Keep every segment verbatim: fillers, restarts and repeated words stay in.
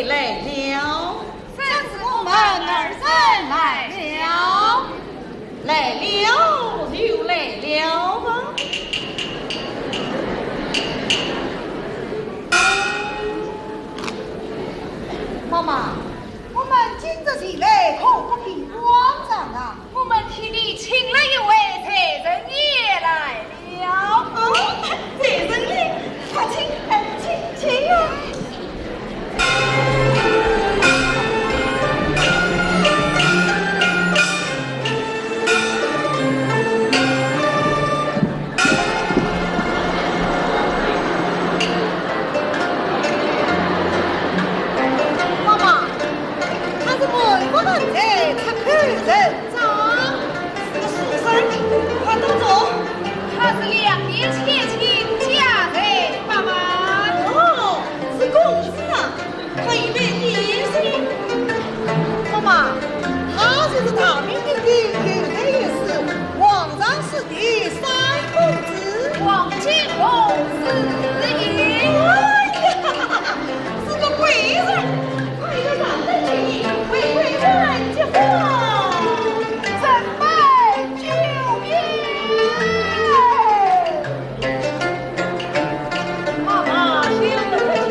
来了。正是我们二人来了。来了就来了吧。妈妈，我们今日前来可不平广场啊。 我们替你请了一位财神爷来了。哦，财神爷，快请，哎，请，请啊。妈妈， 他是满不满在出口成章。是个书生，快多走。他是两年前请家财百万。哦，是公子啊，快预备点心。妈妈，他就是大名鼎鼎有才有势，皇上是 第三公子。黄金公子也。哎呀，是个贵人，快与上等去，为贵人接风。准备酒宴。妈妈，先生客气。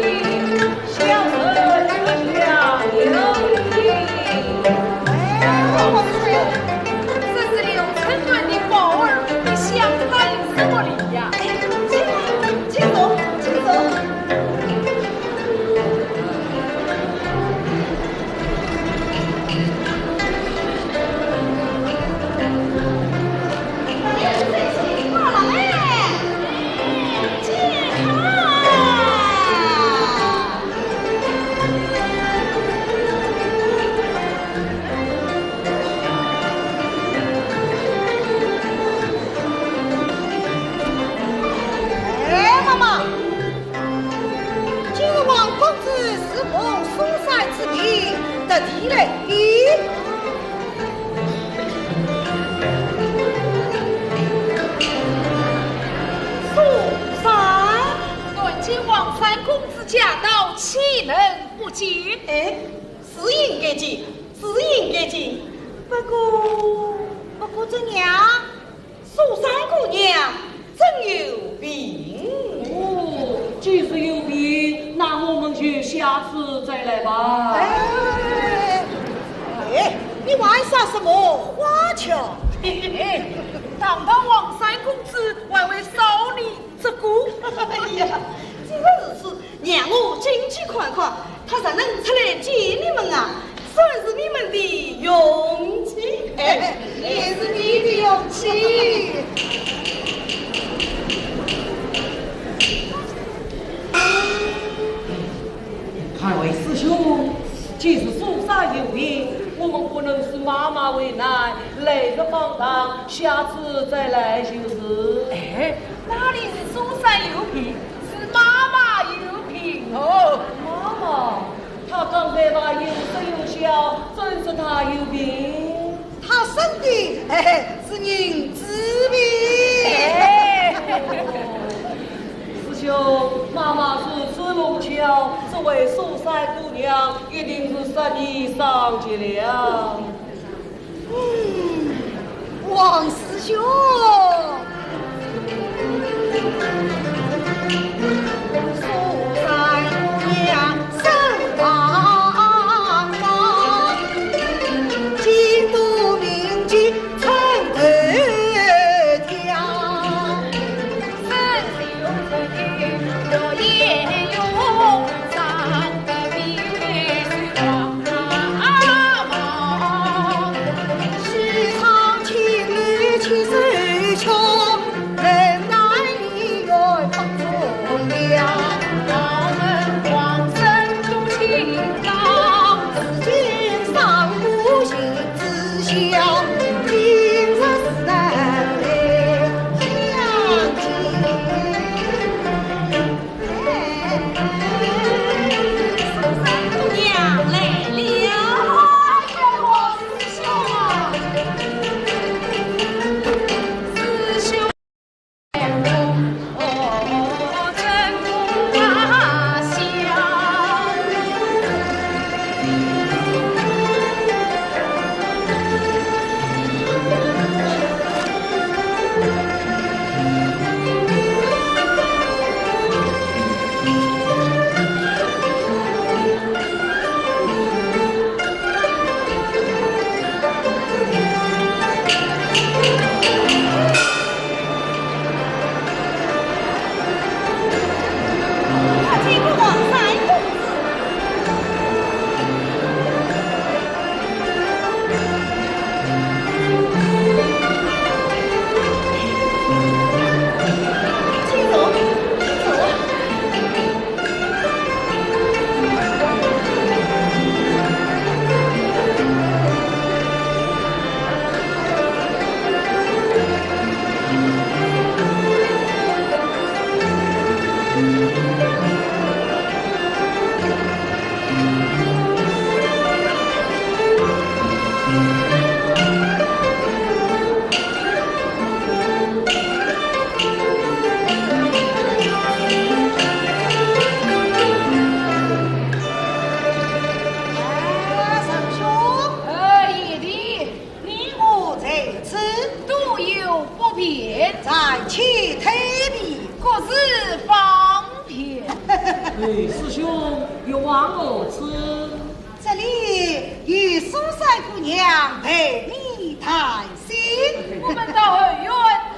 小生这下有礼。哎，这是六寸短的宝儿，你想他有什么礼呀？哎，请坐，请坐，请坐。 哎，妈妈，今日王公子是奉苏三之命特地来的。 苏三，但见王三公子驾到，岂能不见？哎，是应该见，是应该见。不过，不过怎样？苏三姑娘真有病。哦，既是有病，那我们就下次再来吧。哎，哎，你玩耍什么花俏？嘿嘿嘿，堂堂王三公子，还会少你这个？哎呀，既然如此，让我进去看看，他若能出来见你们啊，算是你们的运气。哎，也是你的运气。二位师兄，既是苏三有病，我们不能使妈妈为难，来日方长，下次再来就是。哎，哪里是苏三有病，是妈妈有病哦。妈妈？她刚才那有说有笑，怎说她有病？ 他生的，嘿嘿，是银子病。哎。师兄，妈妈如此弄巧，这位苏三姑娘一定是失意上极了。嗯，王师兄。啊，尚书。呃，贤弟。你我在此。多有不便。暂且退避。各自方便。哎，师兄，欲往何处？这里有苏三姑娘陪你谈心。我们到后院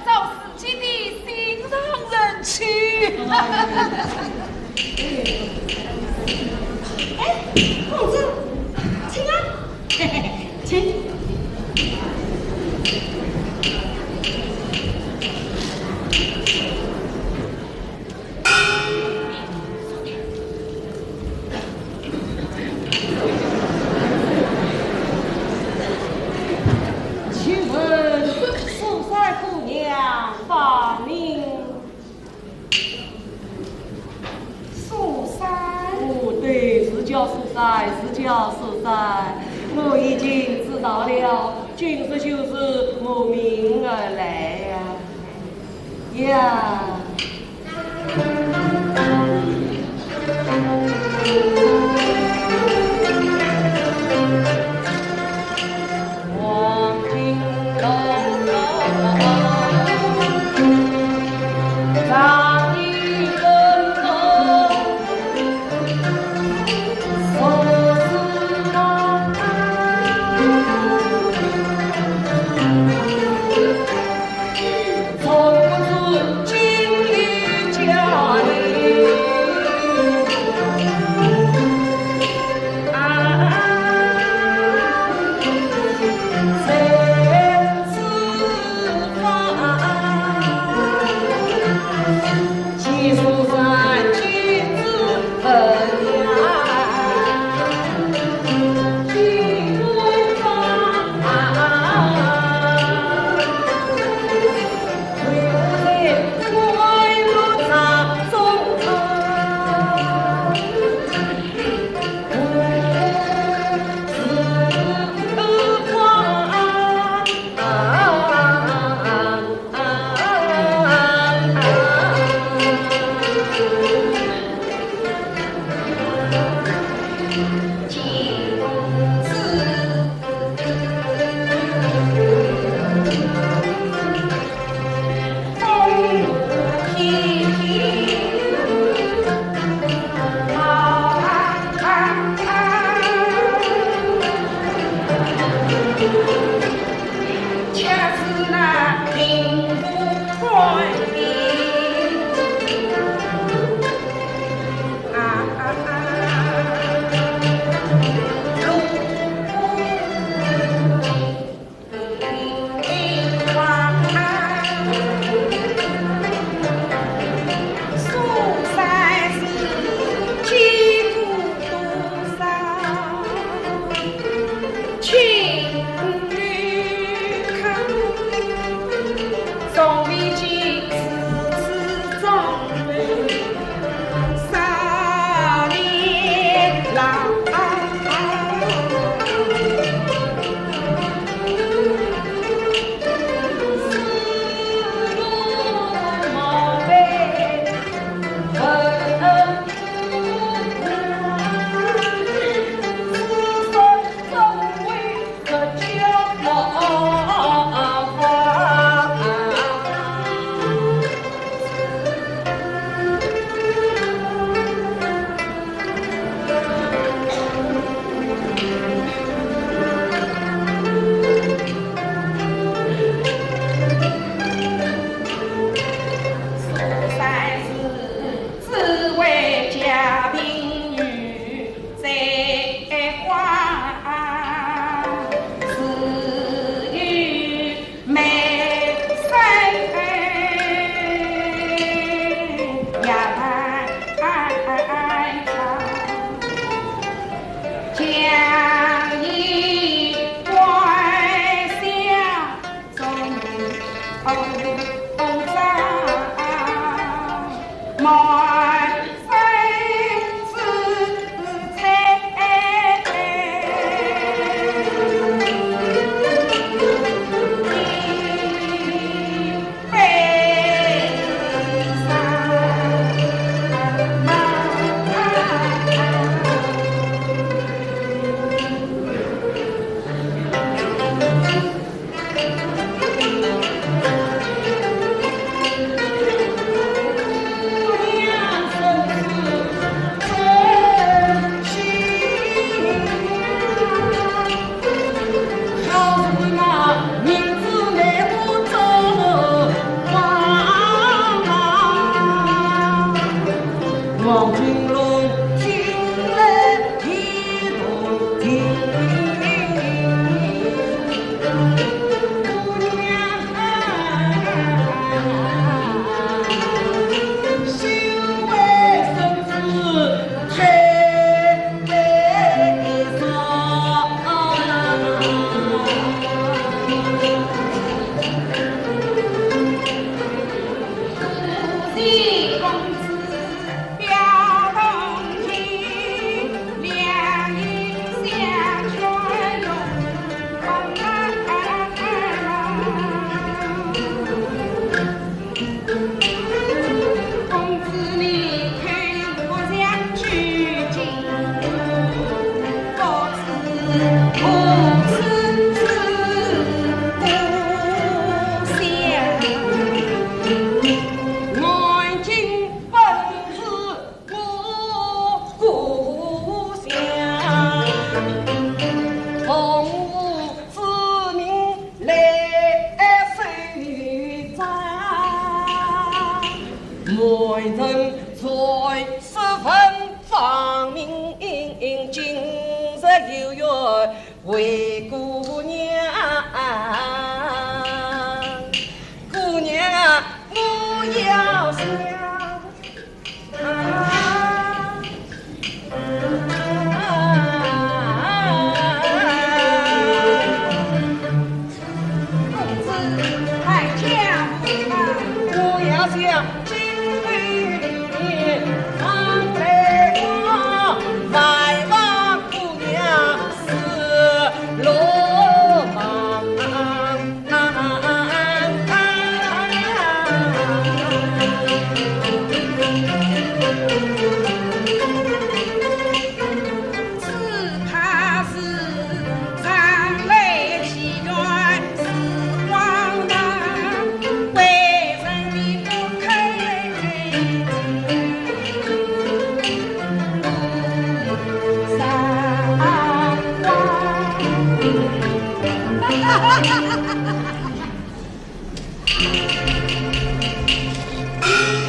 找自己的心上人去。哎，公子，请啊。请。 请问苏三姑娘芳名？苏三？哦，对，是叫苏三，是叫苏三。我已经知道了，今日就是慕名而来呀。 呀。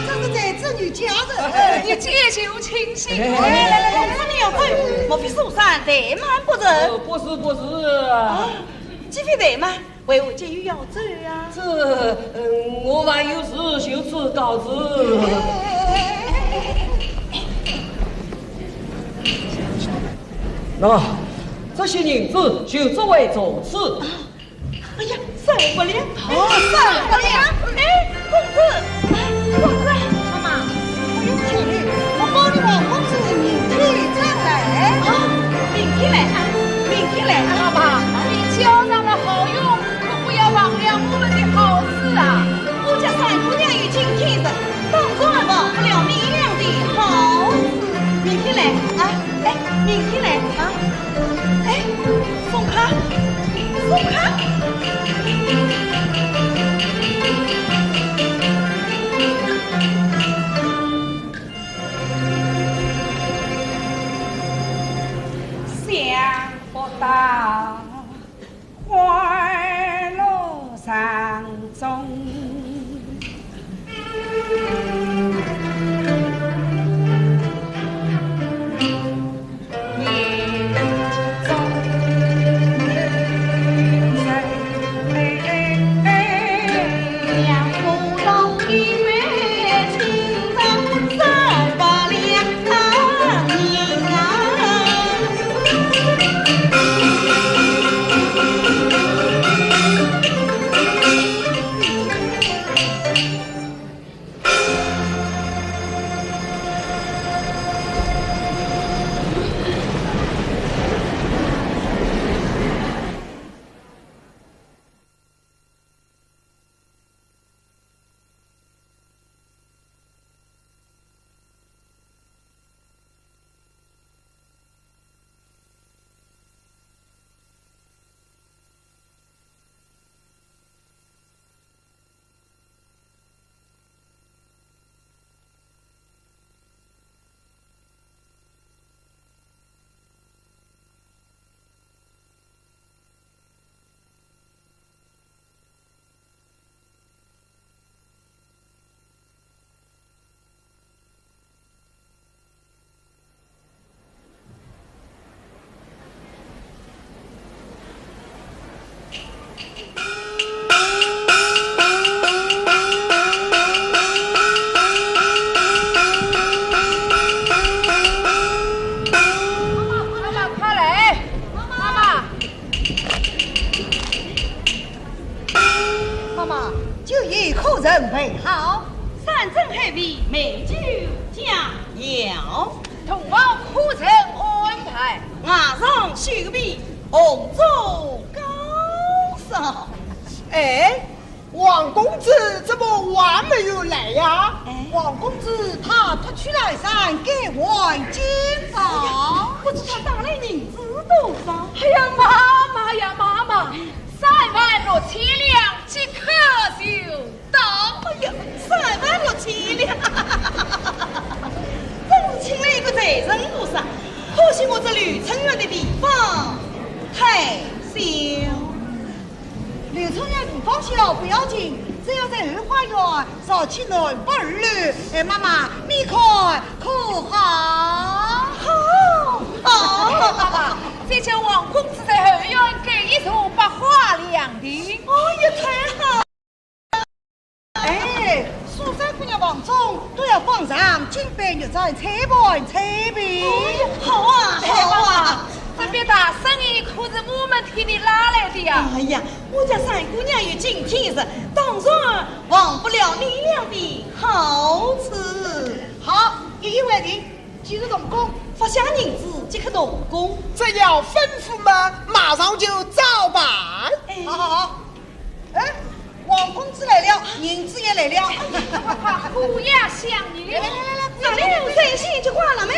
这是在这女家人。哎，你这就清醒。哎，来来来，我们要走，莫非书生怠慢不成？呃，不是，不是啊。啊，岂非怠慢？为何急于要走啊？这，嗯，我还有事，就此告辞。那，这些银子就作为坐次。 哎呀，受不了！哎，受不了！哎，公子，哎，公子。妈妈，哎呦，姐妹，我包你王公子明天上来。啊，明天来啊，明天来啊。妈妈，你交上了好运，可不要忘了我们的好事啊。我家三姑娘有今天日，当然忘不了你俩的好事。明天来啊。 哎，明天来啊！哎，送客，送客。想不到 快乐场中。红烛高烧。哎，王公子怎么还没有来呀？哎，王公子他脱去来衫，改换金装。哎呀，不知他带来银子多少？哎呀，妈妈呀，妈妈，三万六千两，即刻就到。哎呀，三万六千两，真是请来一个财神菩萨，可惜我这柳春院的地方太小。柳春院地方小不要紧，只要在后花园造起南北二楼，哎，妈妈，你看可好？好，好。哎，妈妈，再叫王公子在后院盖一座百花凉亭。哦，也太好。 哎，苏三姑娘房中都要放上金杯玉盏、彩盘、彩屏。哎，好啊，哎，好啊。妈妈，这笔大生意可是我们替你拉来的呀。哎呀，我家三姑娘有敬天意，当然忘不了你俩的好处。好，一言为定，即日动工，发下银子即刻动工。只要吩咐嘛，马上就照办。哎，好好好。 哎，王公子来了，银子也来了。哎呀，快快，虎爷相迎。来来来来，这里有三千就挂了没？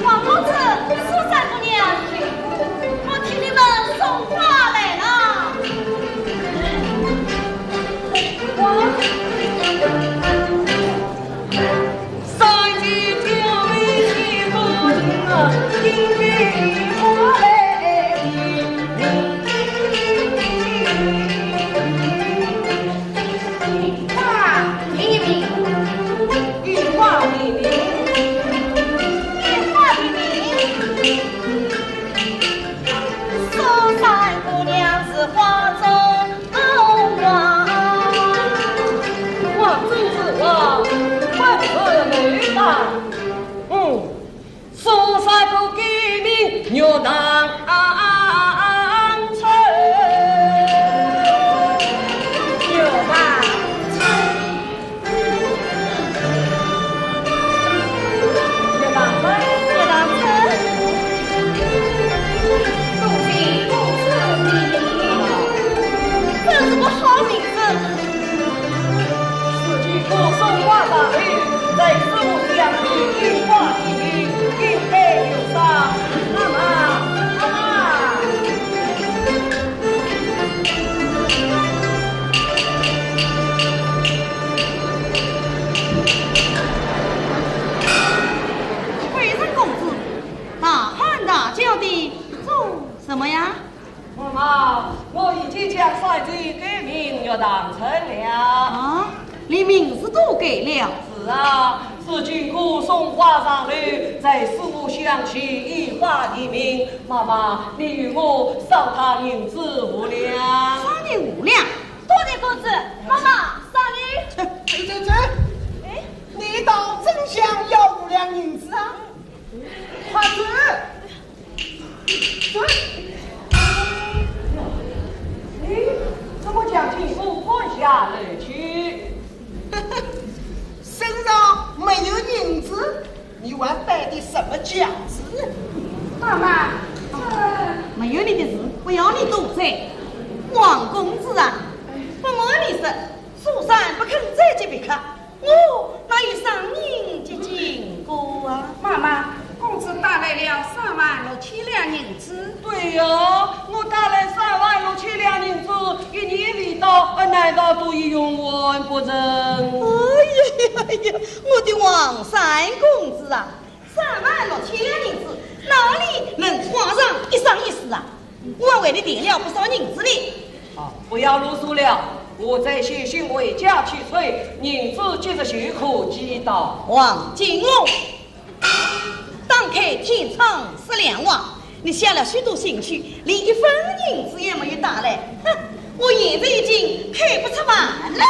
王公子，苏三姑娘，我替你们送花来了。 贵人公子，大喊大叫的做什么呀？妈妈，我已经将三姐改名玉堂春了。啊，你名字都改了？是啊，是经过送花上楼，在师父想起以花易名。妈妈，你与我赏他银子五两。赏你五两？多谢公子，妈妈，赏你。走走走，哎，你倒真想要五两银子啊？快走！走！哎，怎么将金锁关下来去？身上没有银子， 你还摆的什么架子？妈妈，这……没有你的事，不要你多嘴。王公子啊，不瞒你说，苏三不肯再接别客，我哪有赏银的经过啊？妈妈，公子带来了三万六千两银子。对呀，我带来三万六千两银子，一年未到，难道都已用完不成？哎呀呀呀！ 我的王三公子啊，三万六千两银子，哪里能花上一生一世啊？我还为你垫了不少银子呢。啊，不要啰嗦了，我再写信回家去催，银子即日就可寄到。王金龙，打开天窗说亮话，你下了许多心血，连一分银子也没有带来，哼，我现在已经看不出饭来。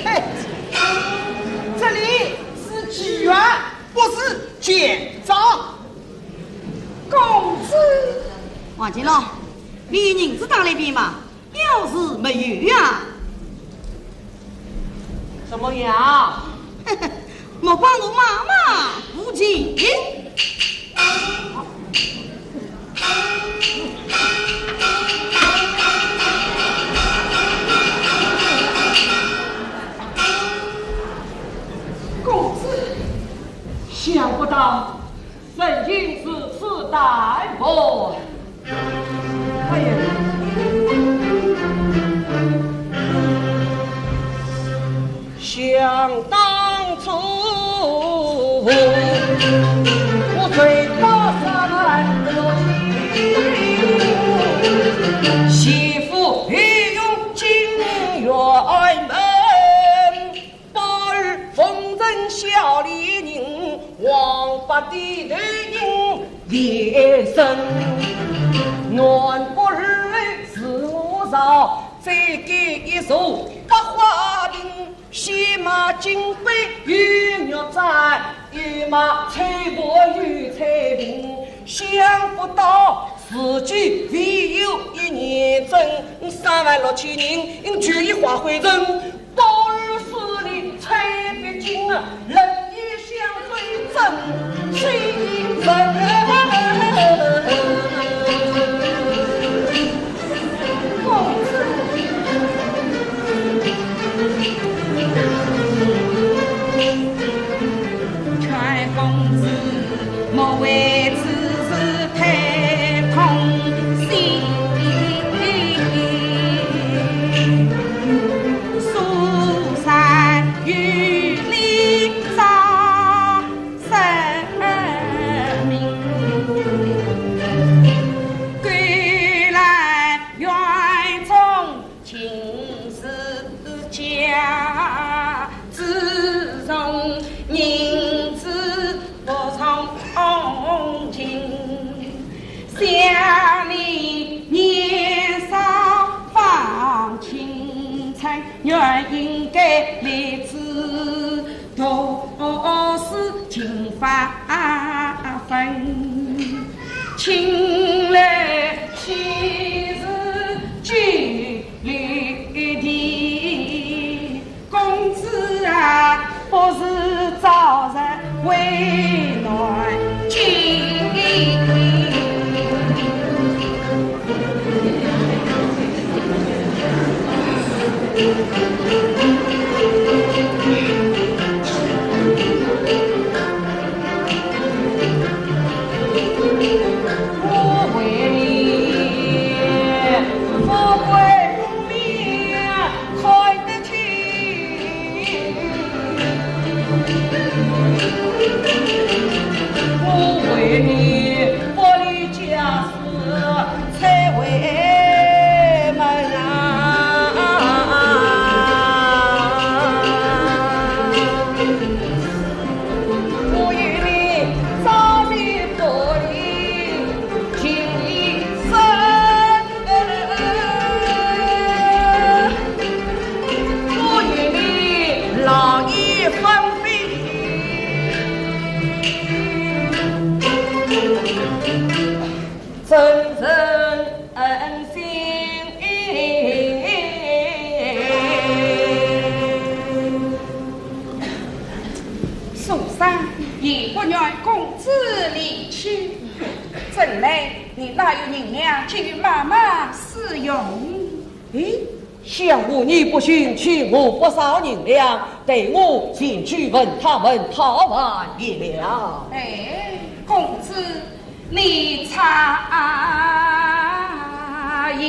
嘿，这里是妓院，不是奸商。公子。王金龙，你银子带来的吗？要是没有啊，模样？莫怪我妈妈不情愿。公子，想不到 人情如此淡薄。哎呀，想当初，我醉倒山落西，媳妇欲用金钺门。 宝儿奉承小丽人，王八的头影连生。男不儿是我造，再给一座百花亭。先买金杯与玉簪，又买翠柏与翠屏。想不到自己唯有一年整，三万六千人，就一花灰尘。 宝儿是你采苹金啊，人也相追真谁人？公子，劝公子 莫为此事太痛心。苏三与你早生命，归来园中 尽是家，只剩银子不曾尽。想你年少方青春，原应该立志 读书勤发奋，请来岂是久留的。公子啊，不如早日回南京。 我为你不离家， 才回门啊。我与你朝夕不离情意深，我与你老矣分别。 真正恩心。苏三也不愿公子离去，怎奈你哪有银两给妈妈使用？咦， 想我你不信，欠我不少银两，待我前去问他们讨还银两。哎，公子，你差矣。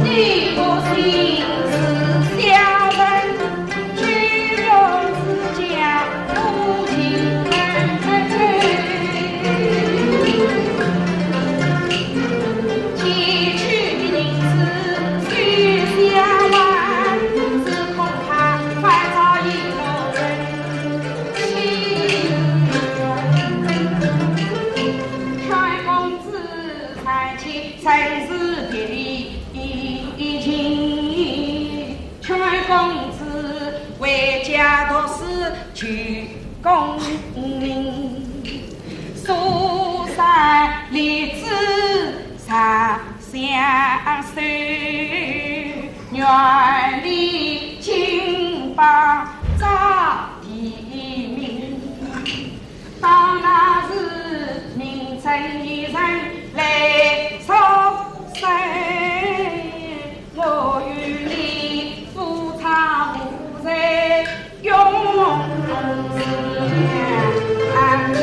你不信是小人。把这地名，当那是名正言顺来说声，我与你夫唱妇随，永永相依。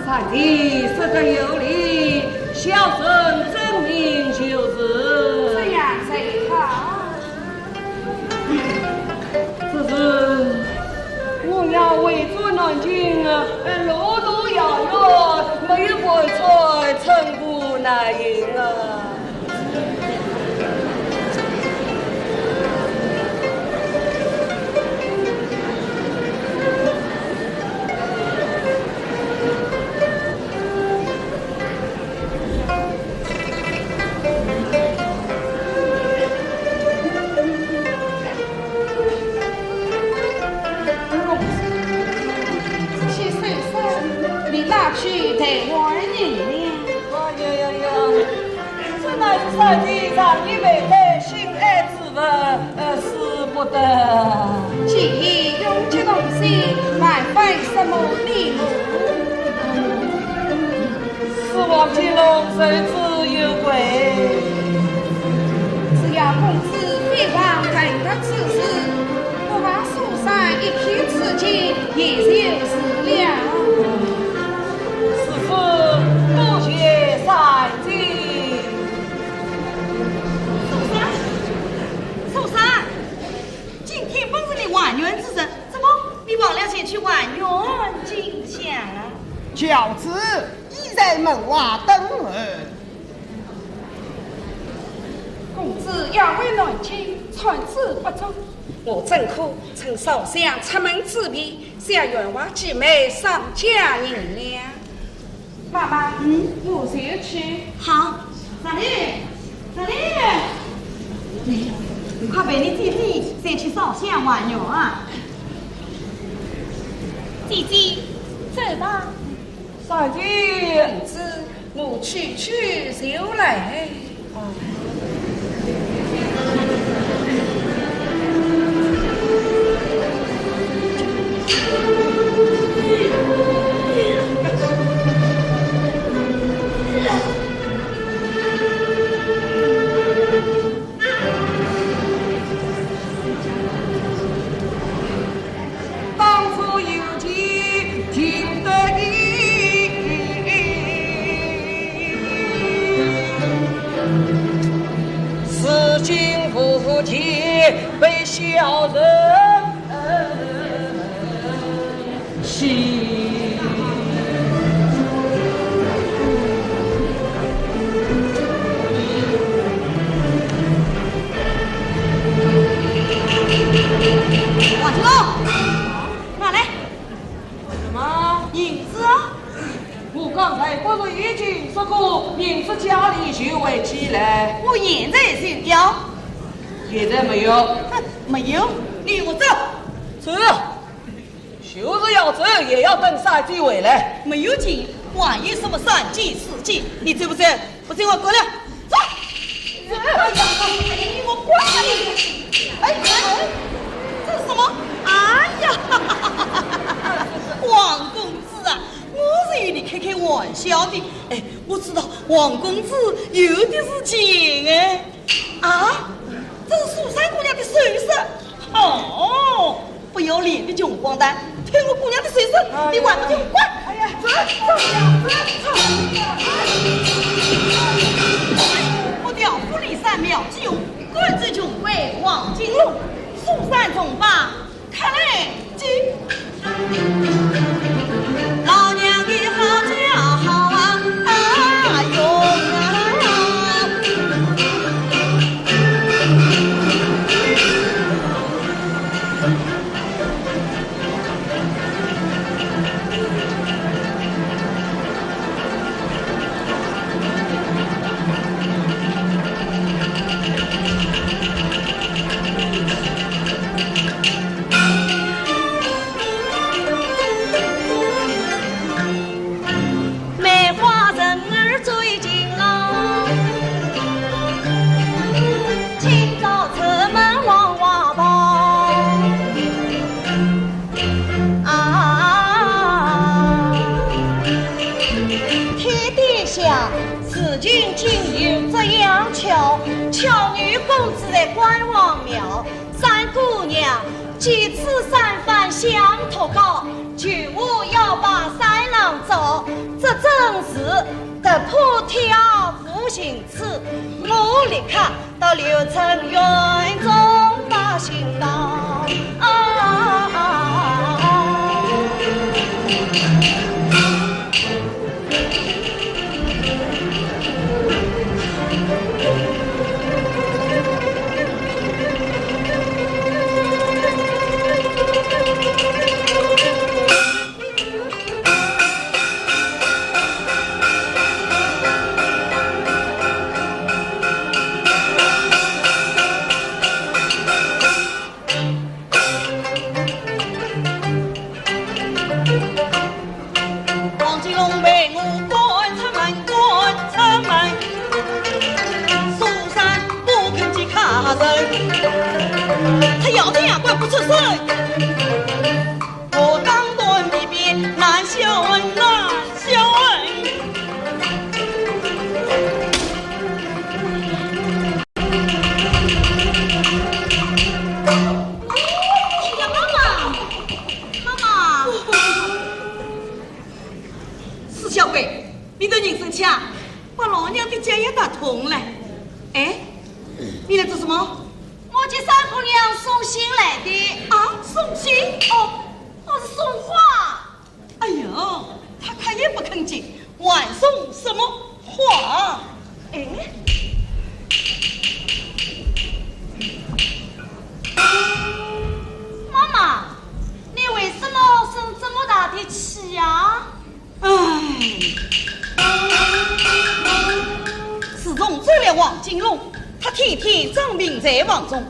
三弟说得有理，小生遵命就是。这样最好。只是我要回转南京啊，路途遥远，没有饭菜寸步难行啊。 这些首饰，你拿去代换银两。哎呀呀呀，这乃是三弟长年未得，心爱之物，呃，使不得。既已用这东西，还费什么礼物？是王金龙受之有愧。只要公子非忘恩德之事，不怕 苏三一片痴情也就是了。此事多谢三姐。苏三，苏三，今天本是你还愿之日，怎么你忘了前去还愿进香了？教主已在门外等候。 公子要回南京，参差不周，我怎可趁烧香出门之便，向员外寄卖商家银两？妈妈，嗯，我就去。好，上来，上来，快陪你姐姐先去烧香还愿啊。姐姐，走吧。 三姐，公子，我去去就来。当初有情尽得意，如今无情被小人欺。 王金龙，拿来。什么？银子啊！我刚才不是已经说过，银子家里就会寄来？我现在就要。现在没有？哼，没有，你我走。走。 就是要走，也要等三姐回来。没有钱，还有什么三姐四姐？你走不走？不走，我滚了。走！哎呀，你给我滚啊你！哎，哎，这是什么？哎呀，王公子啊，我是与你开开玩笑的。哎，我知道王公子有的是钱哎。啊，这是苏三姑娘的首饰。哦， 不要脸的穷光蛋，偷我姑娘的首饰，你还不给我滚！哎呀，这，这，这，这，我调虎离山苗季红，赶走穷鬼王金龙，苏三重八，看来这……老娘的好叫好啊，啊哟啊！有只杨桥，桥女公子在关王庙。三姑娘几次三番相托告，求我要把三郎找，这真是踏破铁鞋无觅处。我立刻到刘城院中把信报。啊！王金龙被我赶出门，赶出门，苏三不肯见客人，他要这样关不出声。我当断皮鞭难消恨，难消恨。哎呀，妈妈，妈妈！ 死小鬼，你的人生枪把老娘的脚也打痛了。哎，你来做什么？我给三姑娘送信来的。啊，送信？哦，我是送花。哎呦，她看也不肯接，还送什么花？哎，妈妈，你为什么生这么大的气呀？ 唉，自从做了王金龙，他天天装病在房中，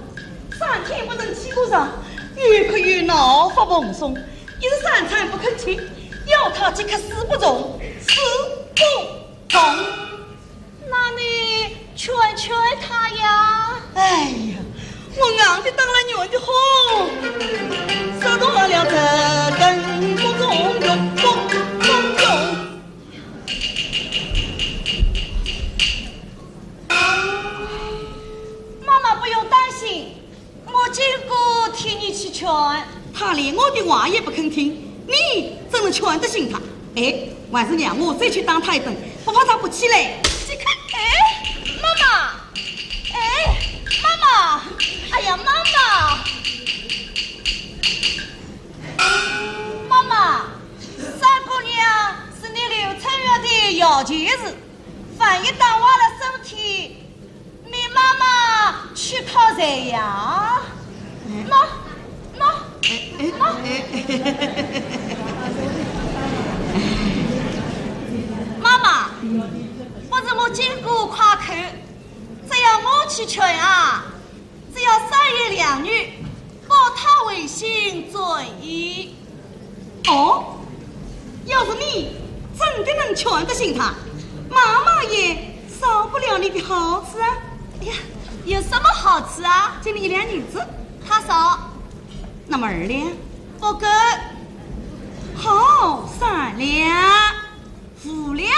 三天不曾起过床，又哭又闹发疯疯，一日三餐不肯吃，要他即刻死不从，死不从。 那你劝劝他呀。哎呀，我硬得当了软的慌，手动了这根木桩，木桩。妈妈不用担心， 我金姑替你去劝。他连我的话也不肯听，你怎能劝得醒他？哎，还是让我再去打他一顿，不怕他不起来。你看，哎，妈妈，哎，妈妈，哎呀，妈妈，妈妈，三姑娘是你刘春月的摇钱树，万一打坏了身体， 你妈妈去讨谁呀？喏，喏，哎，哎，喏。哎，妈妈，不是我金姑夸口，只要我去劝啊，只要三言两语， 保他回心转意。哦，要是你真的能劝得醒他，妈妈也少不了你的好处啊。哎呀，有什么好处啊？给你一两银子。他少。那么二两？不够。好，三两。 五两。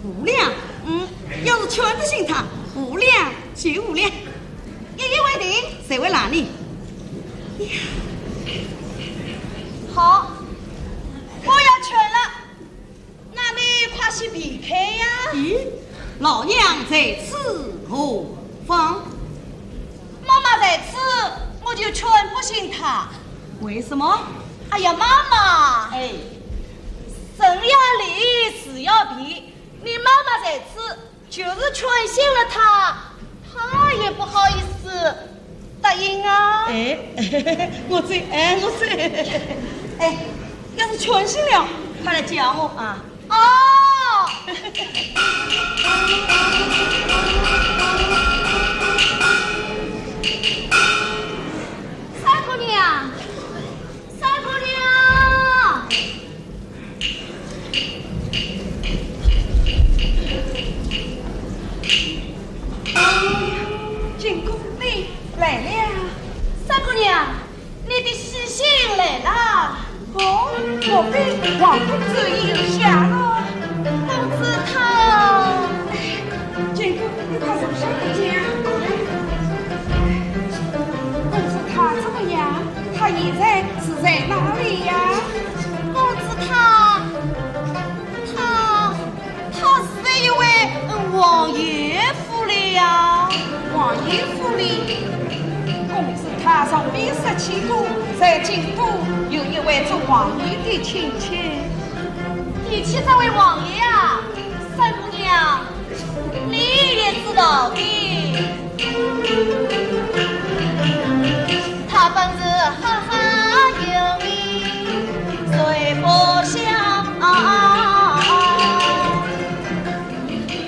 五两？嗯，要是劝得醒他，五两就五两。一言为定，谁会拦你？好，我要劝了，那你快些避开呀。咦，老娘在此何妨？ 妈妈在此，我就劝不醒他。为什么？哎呀，妈妈，哎，人要礼，事要毕，你妈妈在此，就是劝醒了他，他也不好意思答应啊。哎，我知，哎，我知。哎，要是劝醒了，快来叫我啊。 哦。三姑娘，三姑娘。金姑，你来了。三姑娘， 你的喜信来了。哦，莫非王公子已有下落？公子他……府里，公子他从边塞起故，在京都有一位做王爷的亲戚。提起这位王爷啊，三姑娘，你也知道的。他本是赫赫有名，谁不晓？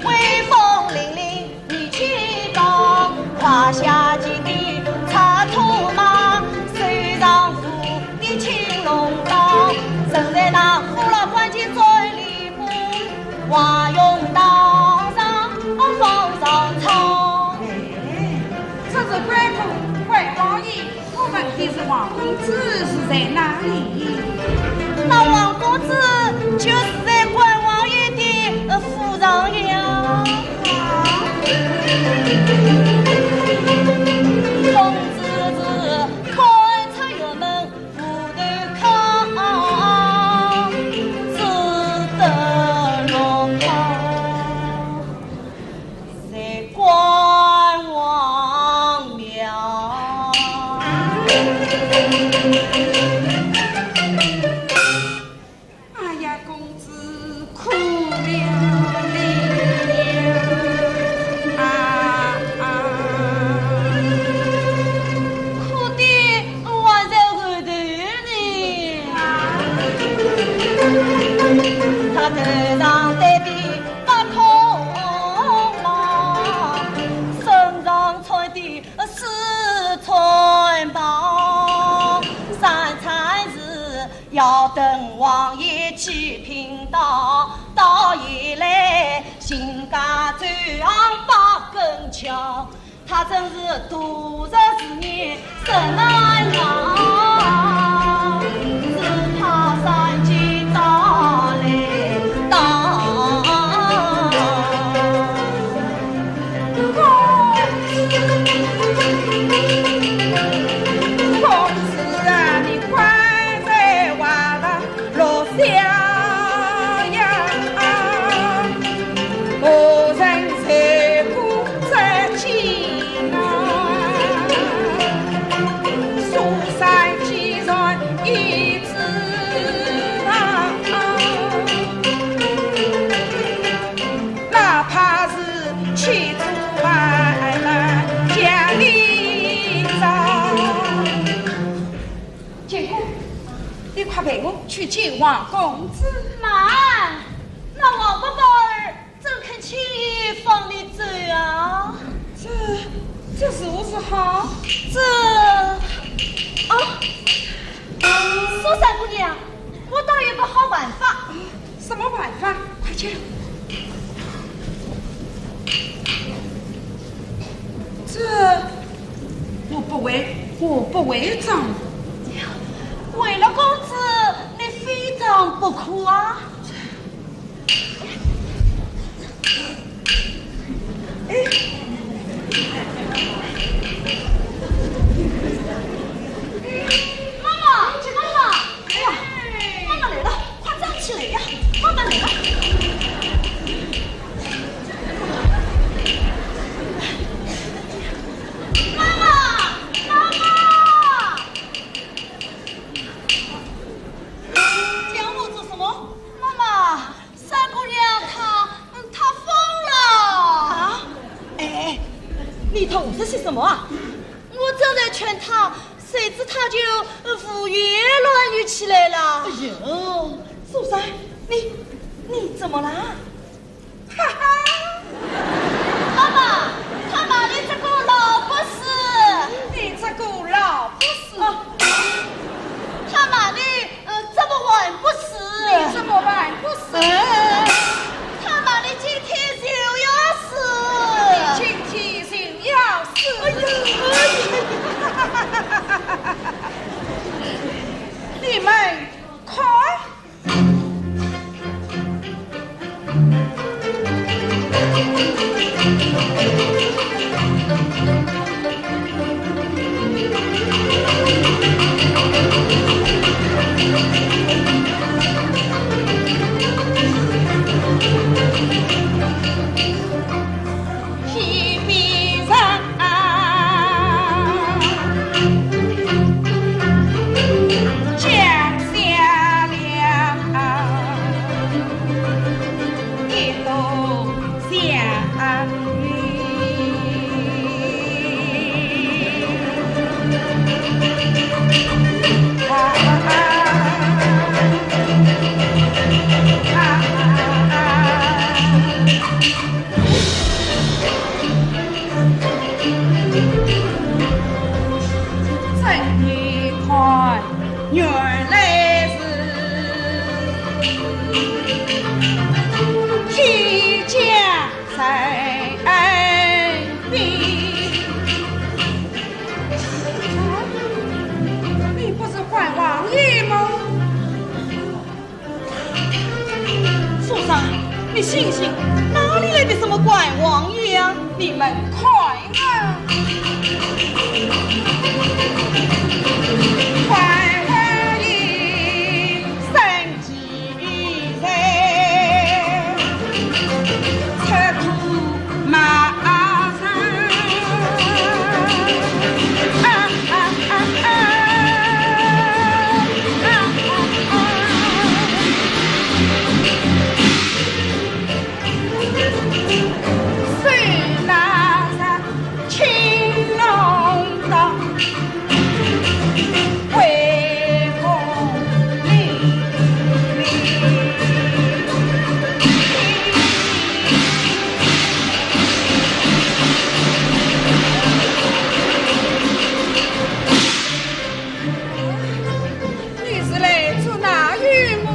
威风凛凛 你去吧，胯下骑的赤兔马，手上舞的青龙刀，身在那虎牢关前走一步，华容道上放上草。哎，这是关公，关王爷。 我问的是王公子是在哪里？那王公子就是在关王爷的，呃，府上呀。啊。公子是看出辕门无头靠，只得落靠 在关王庙。哎呀，公子苦了你呀！啊，啊。苦的还在后头呢。啊。他头上戴的 八孔帽，身上穿的四川袍，三餐是要等王爷起品到，到夜来行家走巷八根桥。 他真是度日如年，人难熬，只怕三更到来到。公子，公子啊，你快在外头 落下呀，何人在过这街啊？苏三既然已知道，哪怕是去做外门家里找。 建功，你快陪我去见王公子。慢，那王伯伯儿怎肯轻易放你走啊？这，这如何是好？这，哦，苏三姑娘，我倒有个好办法。 什么办法？快去！这，我不会，我不会装。为了公子，你非装不可啊！哎，妈妈，妈妈！ 哎呀，妈妈来了，快站起来呀！妈妈来了。妈妈，妈妈！叫我做什么？妈妈，三姑娘她，嗯，她疯了。啊？哎，哎，你同我说些什么啊？我正在劝她， 谁知他就，呃，胡言乱语起来了。哎呦，苏三，你，你怎么啦？哈哈。妈妈，他骂你这个老不死。你这个老不死。啊，他骂你，呃，这么晚不死。你这么晚不死。呃，他骂你今天就要死。你今天就要死。哎呀，哎呀。 你们看，星星，哪里来的什么关王爷啊？你们看啊！关王爷生几岁，赤兔马上。啊啊啊啊！啊啊啊！ 你是来捉拿于我？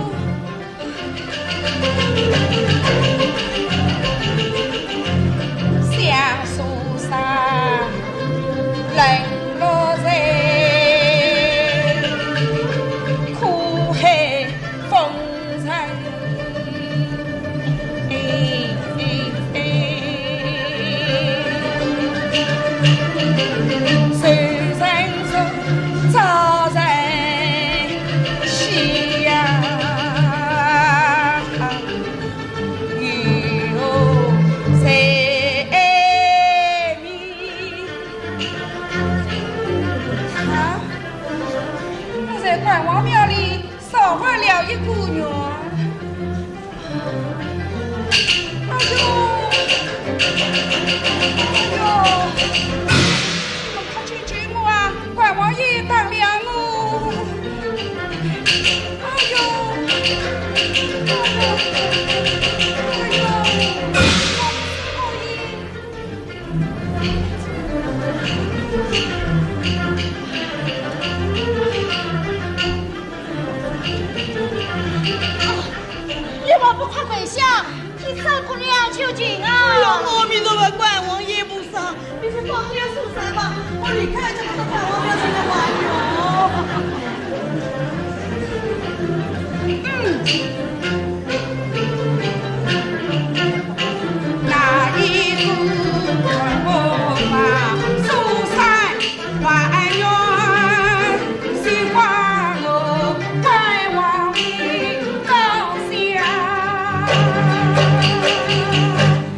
啊，我在关王庙里少还了一个愿。哎呦，哎呦，你们快去救我啊！关王爷打了我。哎呦，哎呦，哎呦，我不是故意。 你们不快跪下，替三姑娘求情啊！哎呦，阿弥陀佛，关王爷菩萨，你是放天树山吧，我离开这个关王庙，现在还有。嗯。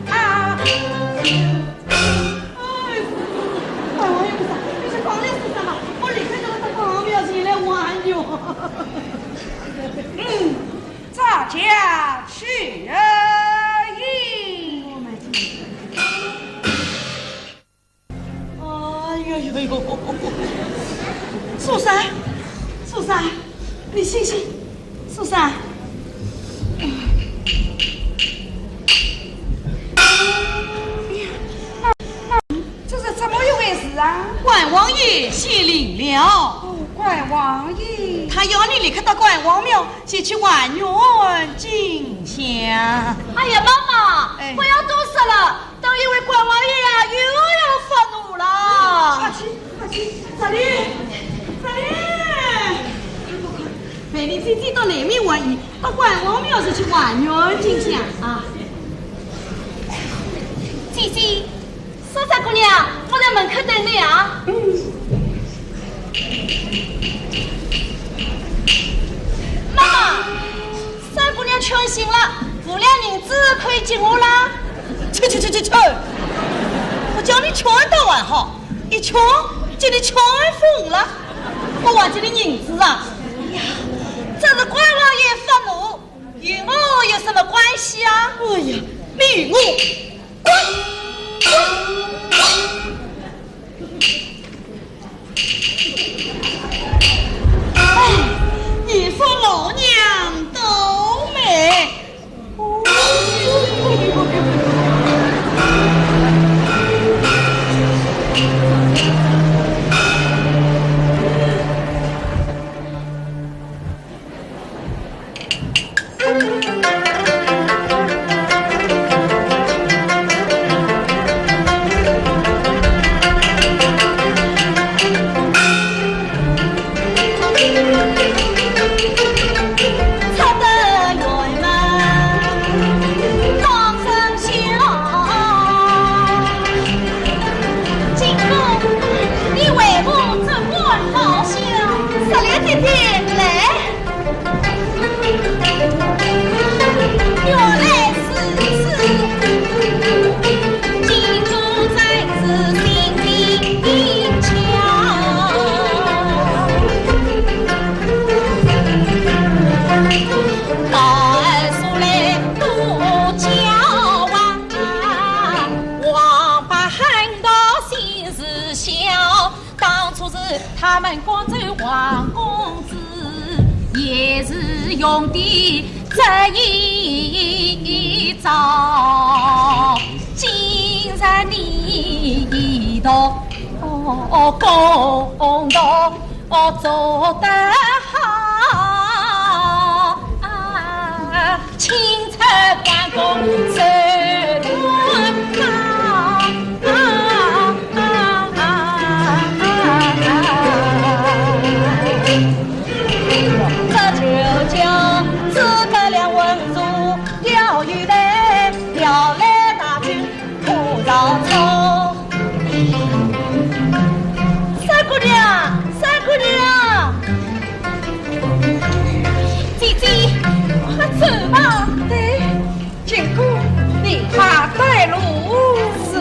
哎，关王爷菩萨，你是放天树山吧，我离开这个关王庙，现在还有。嗯。 咱家去而已。哎呦呦呦！树山，树山，你醒醒，树山。哎呀，那，那，这是怎么一回事啊？关王爷显灵了。哦，关王爷。他要你立刻到关王庙 前去还愿进香。哎呀，妈妈，哎。不要多说了，等一会关王爷呀，又要发怒了。快去，快去，这里，这里。陪你姐姐到南面还愿，到关王庙上去还愿进香啊。姐姐， 嫂嫂姑娘，我在门口等你啊。嗯。妈妈，三姑娘劝醒了，五两银子可以给我啦。去去去去去！我叫你劝倒还好，一劝，给你劝疯了。我还给你银子啊？哎呀，这是关王爷发怒，与我有什么关系啊？哎呀，你与我 哎，你说老娘倒霉。笑，当初是他们赶走王公子，也是用的这一招。今日你一同共同做得好。 青春光光热热闹。这就叫诸葛亮文如钓鱼台，调来大军 破曹操。三姑娘，三姑娘，姐姐，快走吧。对，金姑，你快带路。是。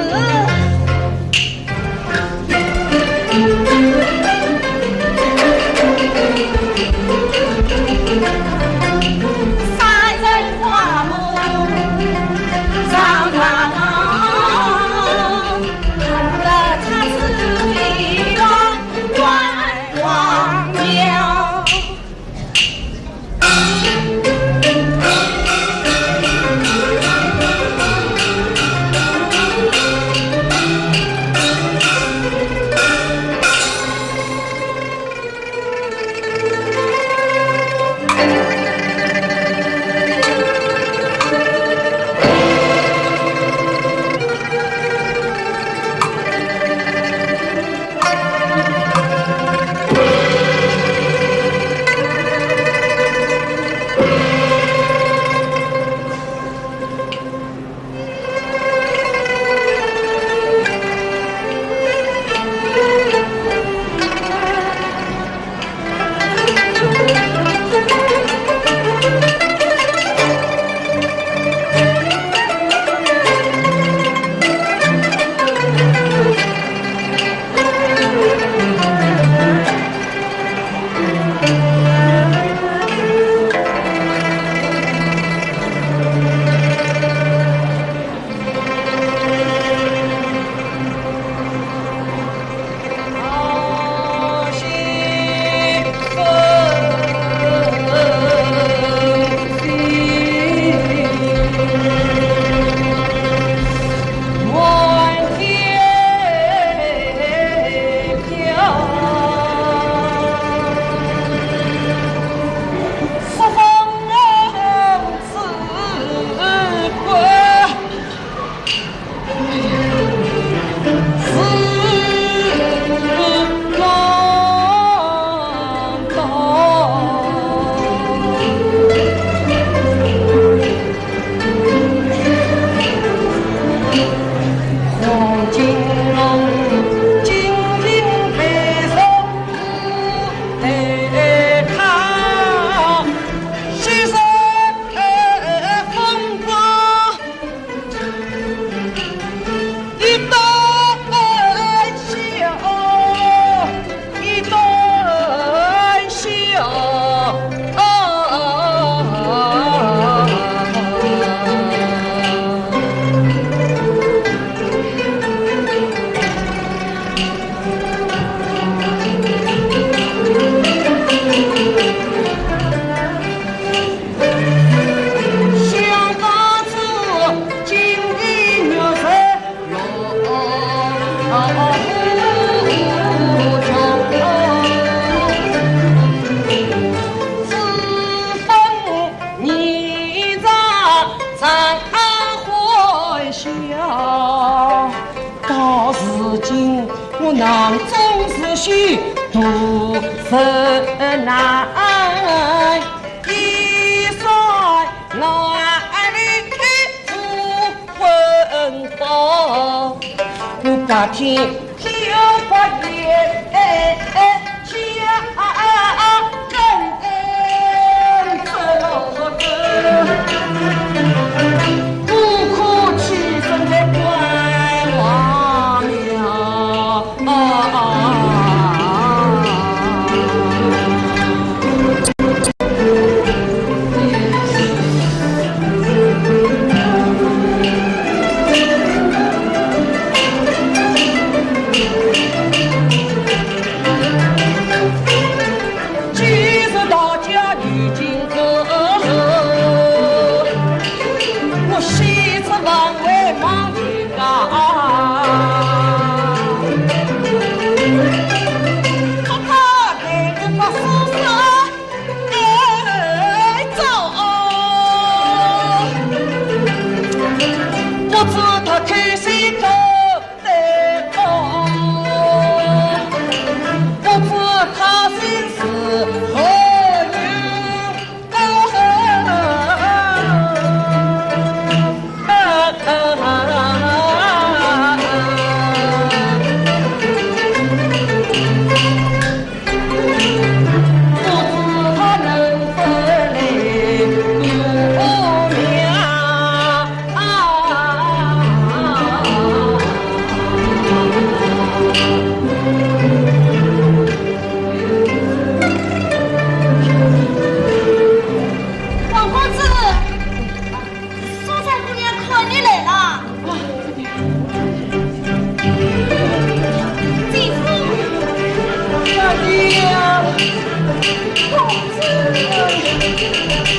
公子，哎呀，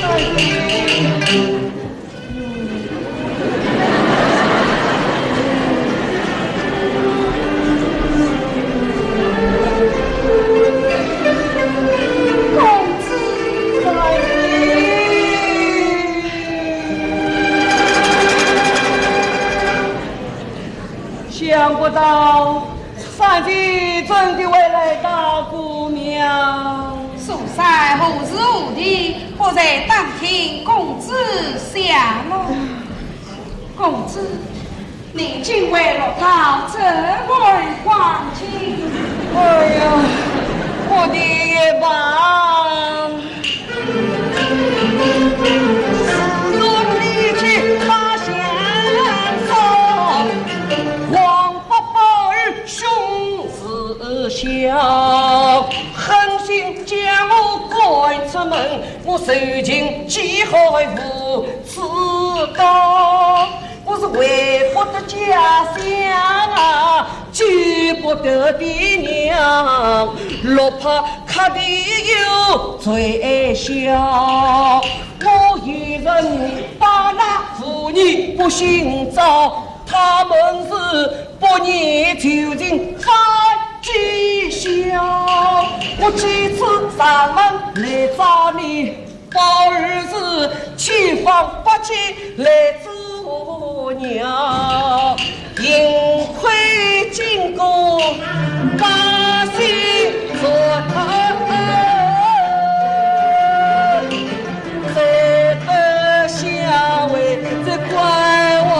哎呀。 公子在。想不到三姐真的会来打姑娘。素才何时何地，不在打听公子下落？公子， 你竟会落到这般光景。哎呀，我的一把。自从你去把相送，王八宝儿凶似笑，狠心将我赶出门，我受尽饥寒无处躲。 我是回不得家乡啊，救不得爹娘，落魄客店又最小。我一人把那妇女不幸遭，他们是不念旧情翻几宵。我几次上门来找你， 宝儿是千方百计来阻挠，幸亏经过百姓说，才得下回这怪我。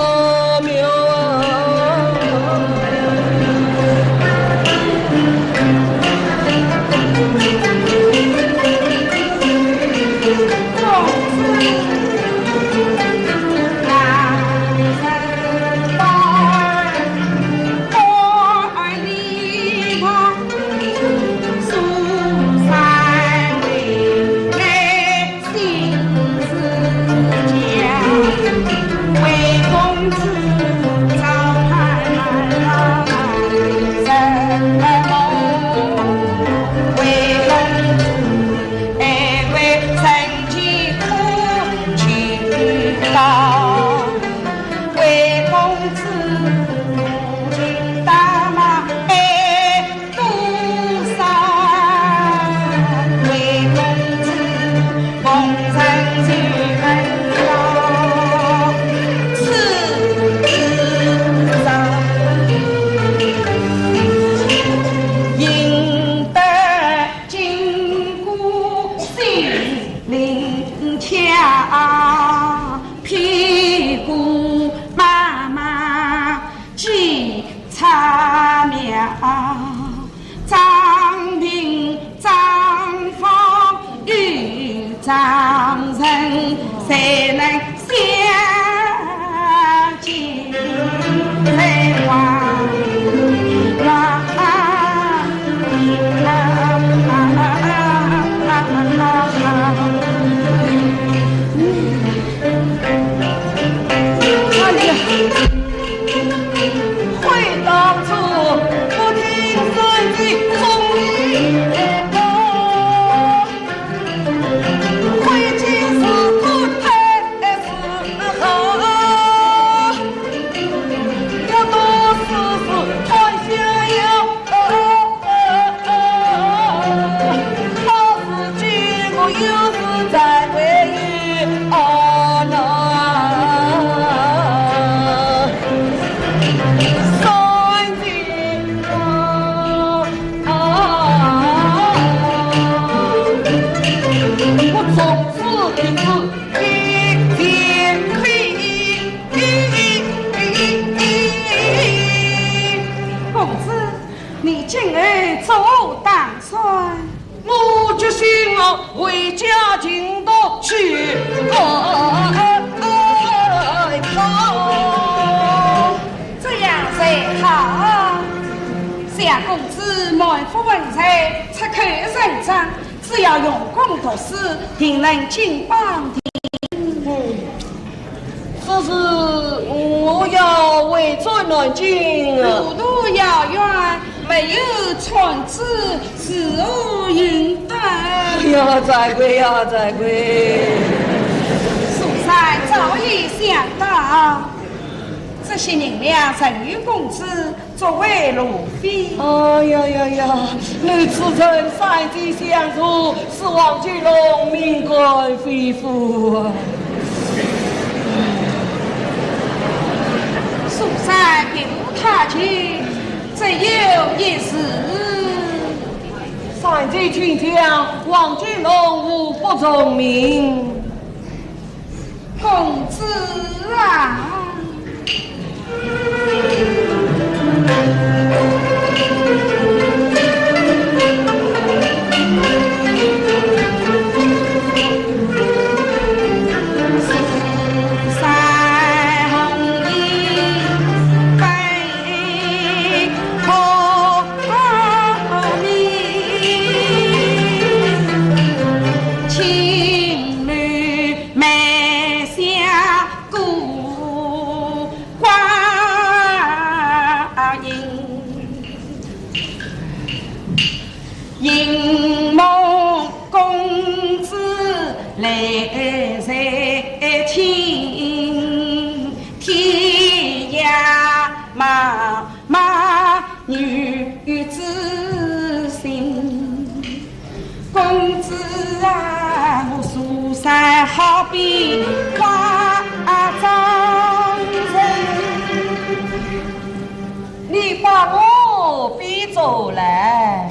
哎呀，悔当初不听三姐忠言啊，悔今是不太是好，要多思思，看逍遥。 公子，你今后作何打算？ 我决心啊，回家尽读书。哎，哎，哎，哎。这样才好。谢公子满腹文才，出口成章，只要用功读书，定能金榜题名。 只是我要回转南京啊。路途遥远，没有船只，如何行得哎呀，再会呀，再会。苏三早已想到，这些银两任由公子作为路费。哎呀呀呀，你此人三计相助，使王金龙命官非富啊。苏三别无他求，只有一事。 三计请教，王金龙何不从命？公子啊！公子啊，我苏三好比花中人。你把我比作来。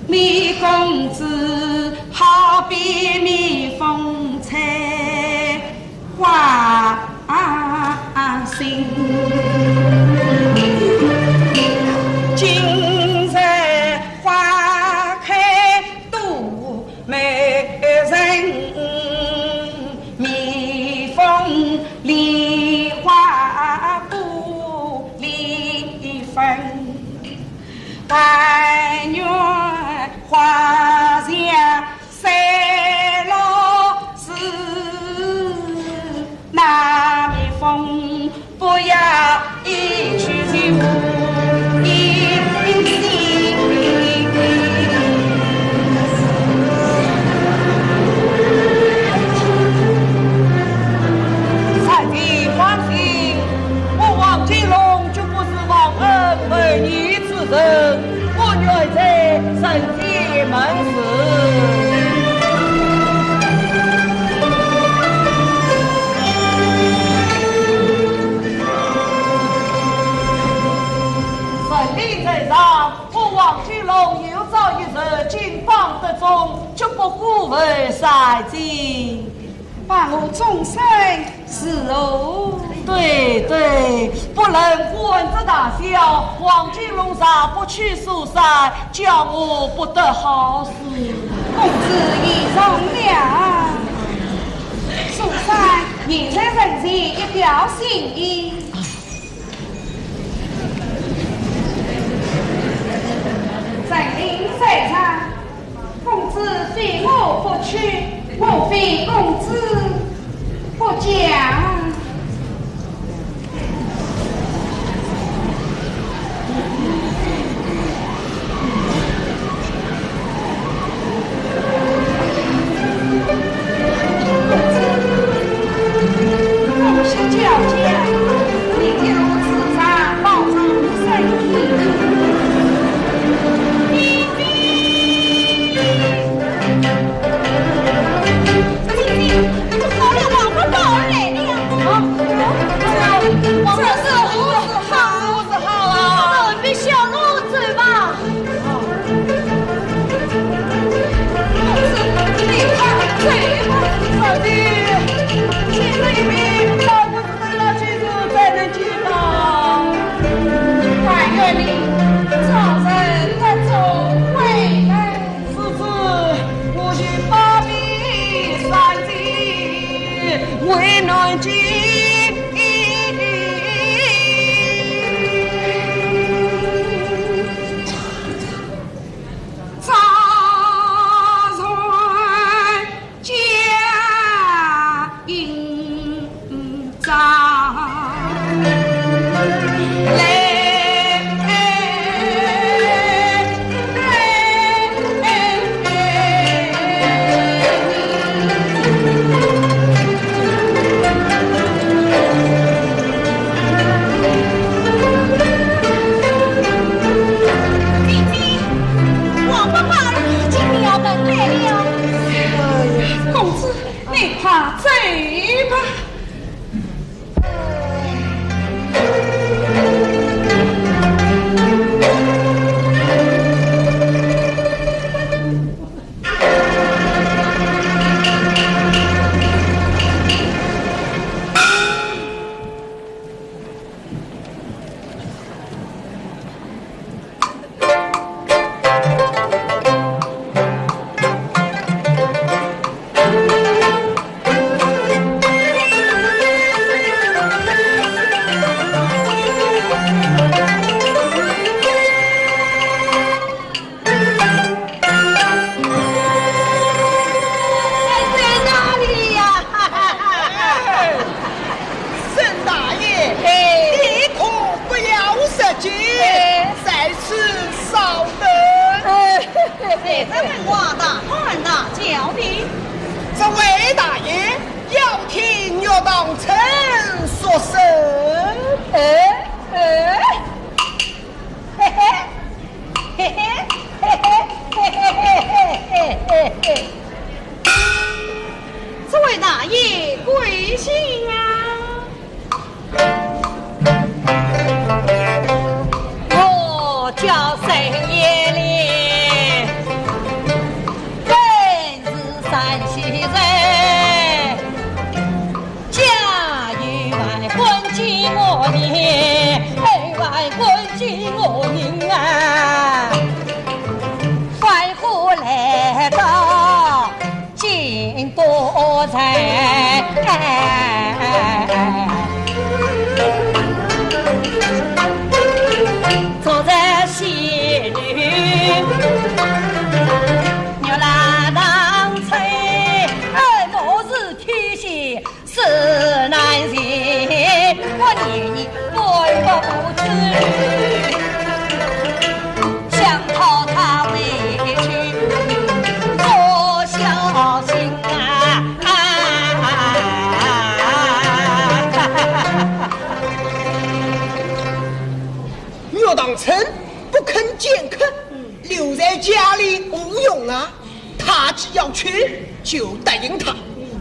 你公子好比蜜蜂采花心。今日花开 多美人，蜜蜂梨花故里芬。但愿花谢三落时， 那蜜蜂不要一去就无音信。三弟放心，我王金龙绝不是忘恩负义之人。 我愿在人间门市。神灵在上，我王金龙有朝一日金榜得中，绝不辜负三弟。 把我终身伺候。对，对，不论官职大小，王金龙若不娶苏三，叫我不得好死。公子言重了。苏三，你在人前一表心意。神灵在上， 公子非我不娶，我非公子不嫁。公子，公子叫家。开门话大喊大叫的。这位大爷要听岳塘春说事。哎，哎，嘿嘿，嘿嘿，嘿嘿，嘿嘿，嘿嘿，嘿嘿。这位大爷贵姓啊？ 我叫沈月莲，本是山西人，家有外官见我面，哎，外官见我面啊，快活来到 尽多财。昨日仙女玉兰堂吹，哎，我是天仙是难寻，我念你不不知。 想讨她回去，多孝心啊！岳塘春不肯见客，留在家里无用啊。他既要去，就答应他，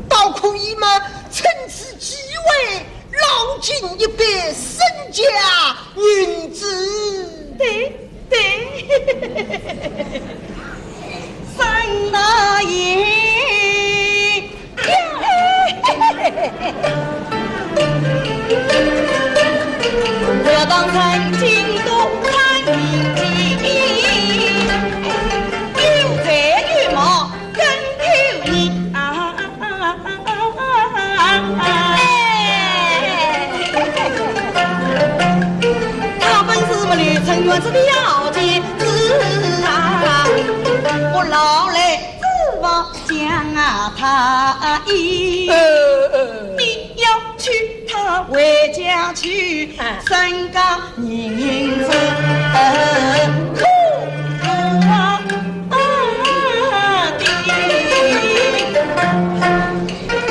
倒可以嘛，趁此机会 捞尽一笔身家银子。对，对，沈大爷。我当曾经多看一眼，有才有貌，更有你啊。 哎，他本是我刘春元这个小姐子啊，我老来指望将啊她依。呃，呃。你要娶她回家去，哎。三个 人是苦啊的。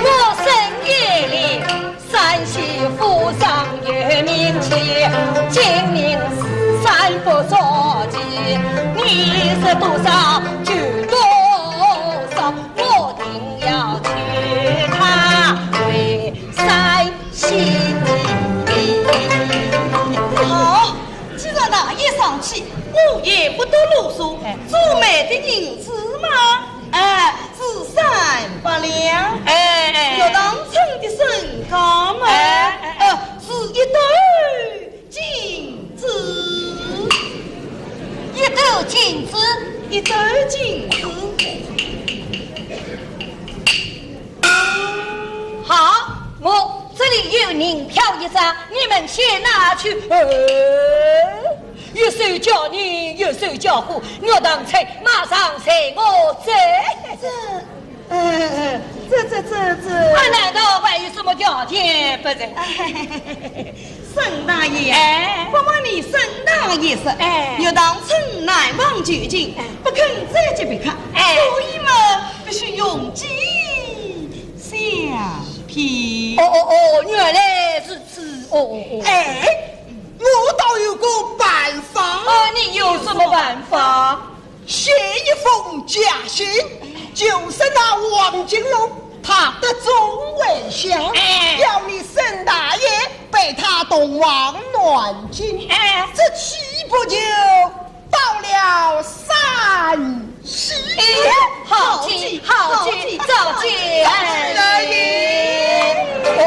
我沈月莲，山西府上有名气，金陵四山不足奇，你说多少就多少，我定要娶她回山西。好， 既然大爷上气，我也不多啰嗦，哎。做媒的银子嘛，哎，是三百两。哎，哎。岳塘春的身价嘛，哎，哎，哎。呃，是一斗金子。一斗金子？一斗金子。 好，我这里有银票一张，你们先拿去。哎，一手交银，一手交货，岳塘春马上随我走。这，呃，这，这，这，这，啊，难道还有什么条件不成？哎， 沈大爷，哎。不瞒你沈大爷说，哎。岳塘春难忘旧情，哎。不肯再结别客，哎。所以嘛，必须用计相骗。哦，哦，哦，原来如此，哦，哦，哦。哎，我倒有个办法。哦，你有什么办法？ 写一封假信，就说那王金龙他得中围降，哎。要你沈大爷陪他同往南京，哎。这岂不就到了山西？哎，好计，好计，好计，好计，好计，哎。来人！哦。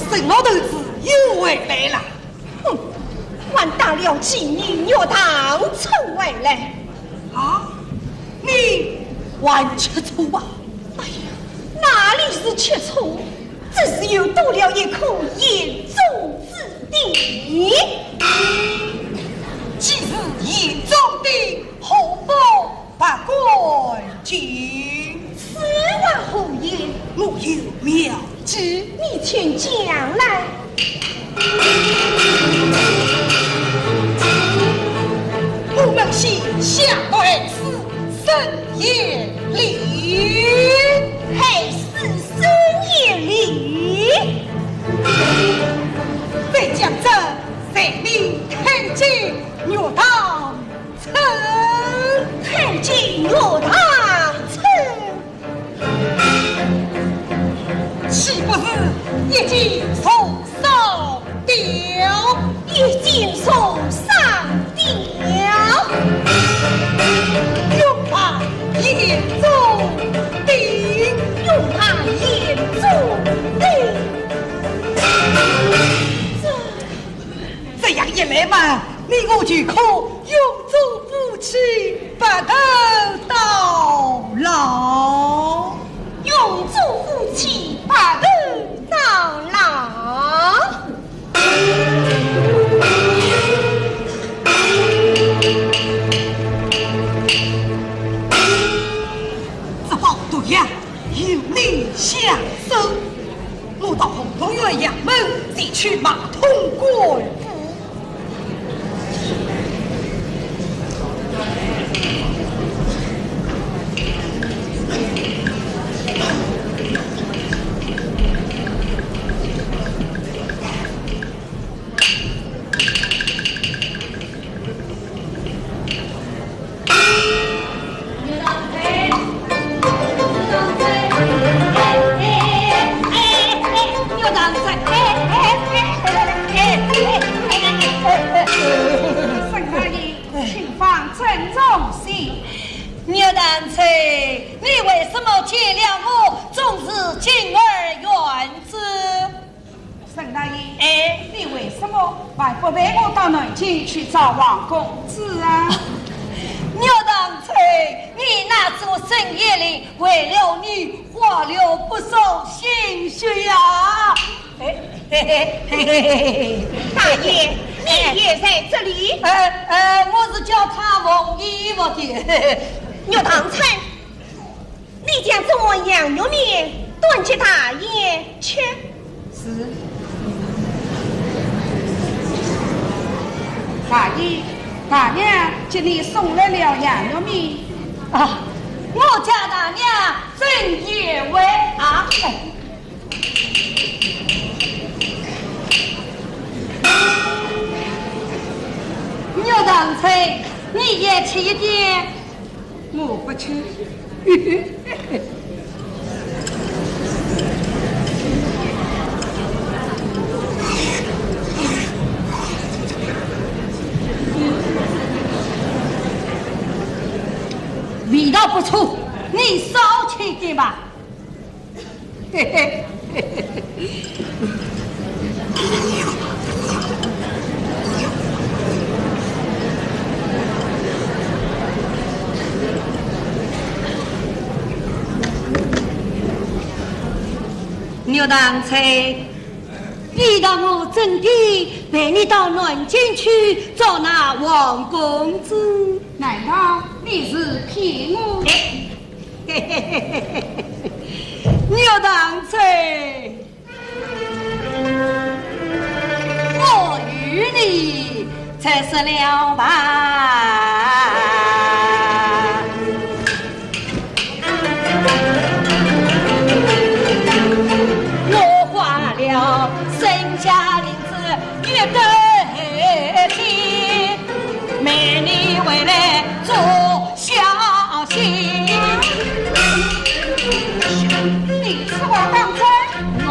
沈老头子又回来了。哼，俺打了几年肉汤吃回来。啊，你还吃醋啊？哎呀，哪里是吃醋，只是又多了一颗眼中钉。既是眼中钉，何不百官 请。此话何言？我有妙计。你请讲来。我们先下道害死沈县令。害死沈县令？被将这罪名看见，肉汤 吃。看见肉汤吃。岂不是一箭重三雕？一箭重三雕。用他眼中钉。用他眼中钉。这，这样一来嘛，你我就可 永做夫妻白头到老。永做夫妻白头到老。这包毒药由你下手。 我到洪洞县衙门前去买通官府。沈大爷，请放尊重些。牛郎才，你为什么见了我总是敬而远之？ 沈大爷，哎，你为什么还不陪我到南京去找王公子啊？牛郎才，你那做沈县令为了你花了不少心血呀。哎，嘿嘿嘿嘿嘿。大爷，你也在这里？哎，哎，我是叫他缝衣服的。牛郎才， 你将这碗羊肉面端给大爷吃。是。大爷，大娘给你送来了羊肉面。啊，我家大娘真贤惠啊！哎。牛郎才，你也吃一点。 我不吃。味道不错，你少吃一点吧。 牛郎才，你道我真的陪你到南京去找那王公子？难道你是骗我？ 牛郎才，我与你再说了吧。我花了身家银子一对天， 没你回来做孝心。你此话当真？我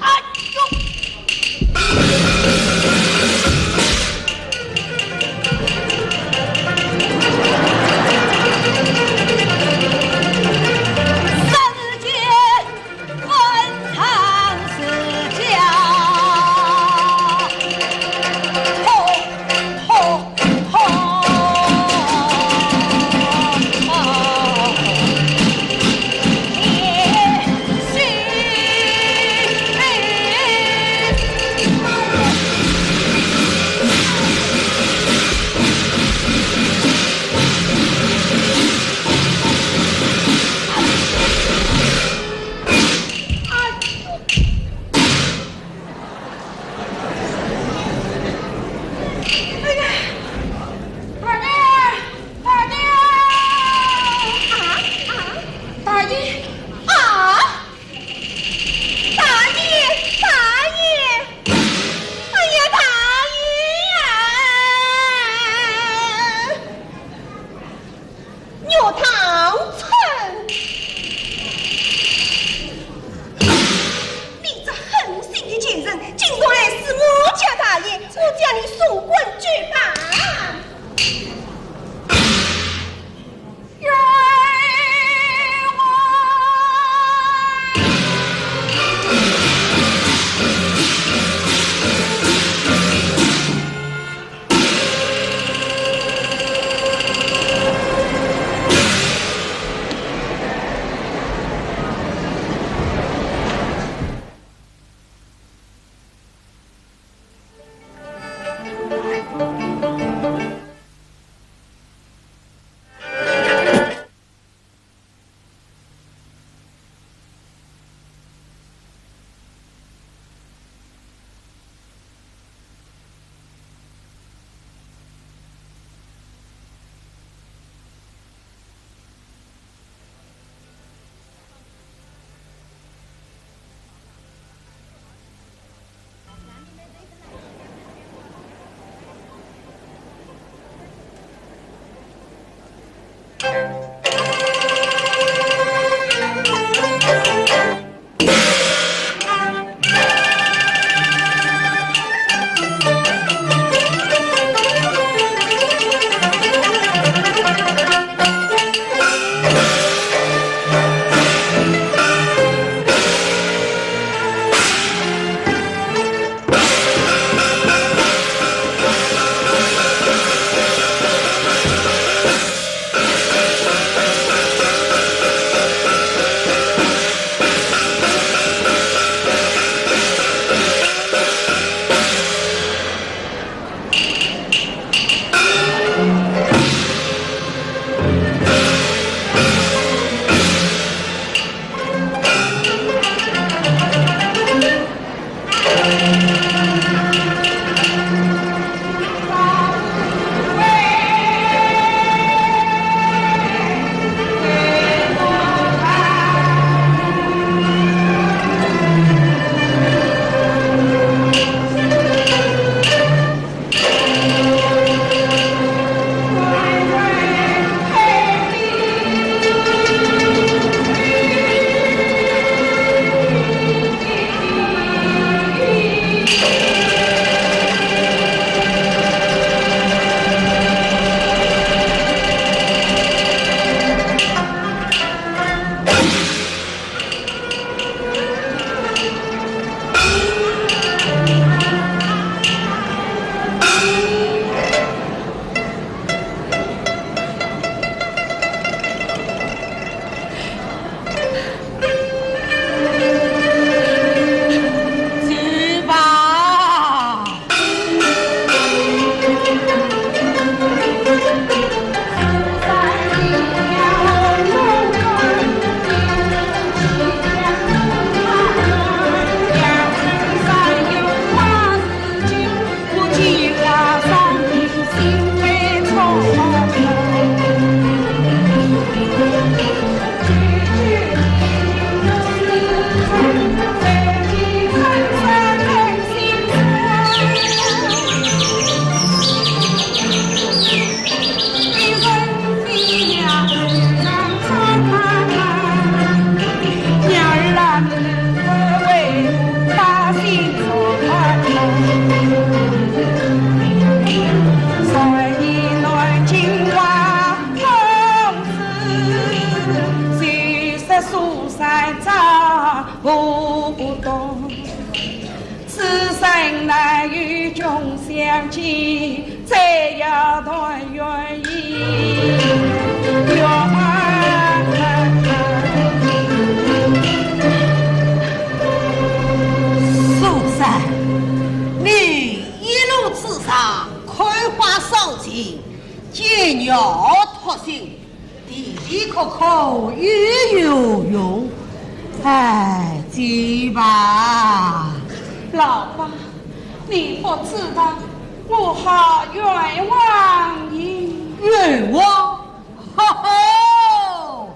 哎呦！两情再要团圆姻缘。苏三，你一路之上开花散尽，解劳脱心， 的的确确有用。哎，去吧。老伯，你不知道，我好冤枉你。冤枉？吼吼！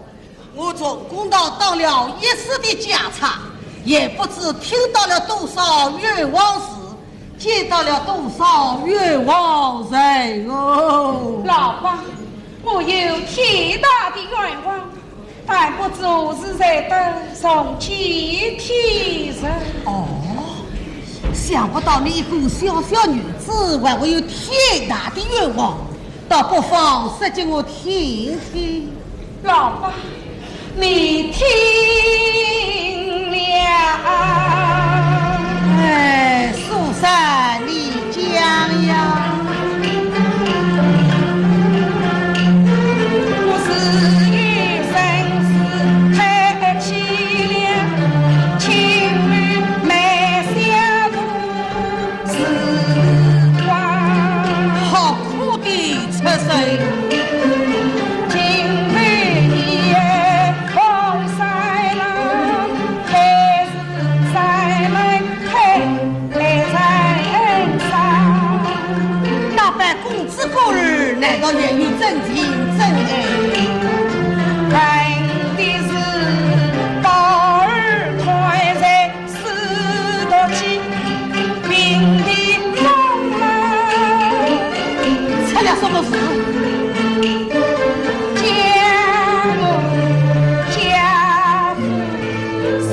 我从公堂当了一世的家差，也不知听到了多少冤枉事， 见到了多少冤枉人哦。老伯，我有天大的冤枉，但不知何时才得重见天日。哦，想不到你一个小小女子，还会有天大的冤枉，倒不妨说给我听听。 老伯，你听了。哎，苏三，你讲呀。我是有生死太凄凉，情愿埋下土。 时光。好苦的出身。今日你红衫了，还是山门开在山上。打扮公子哥儿，难道也有真情真爱？恨的是宝儿快在 四个七平地风浪。出了什么事？家母家父三。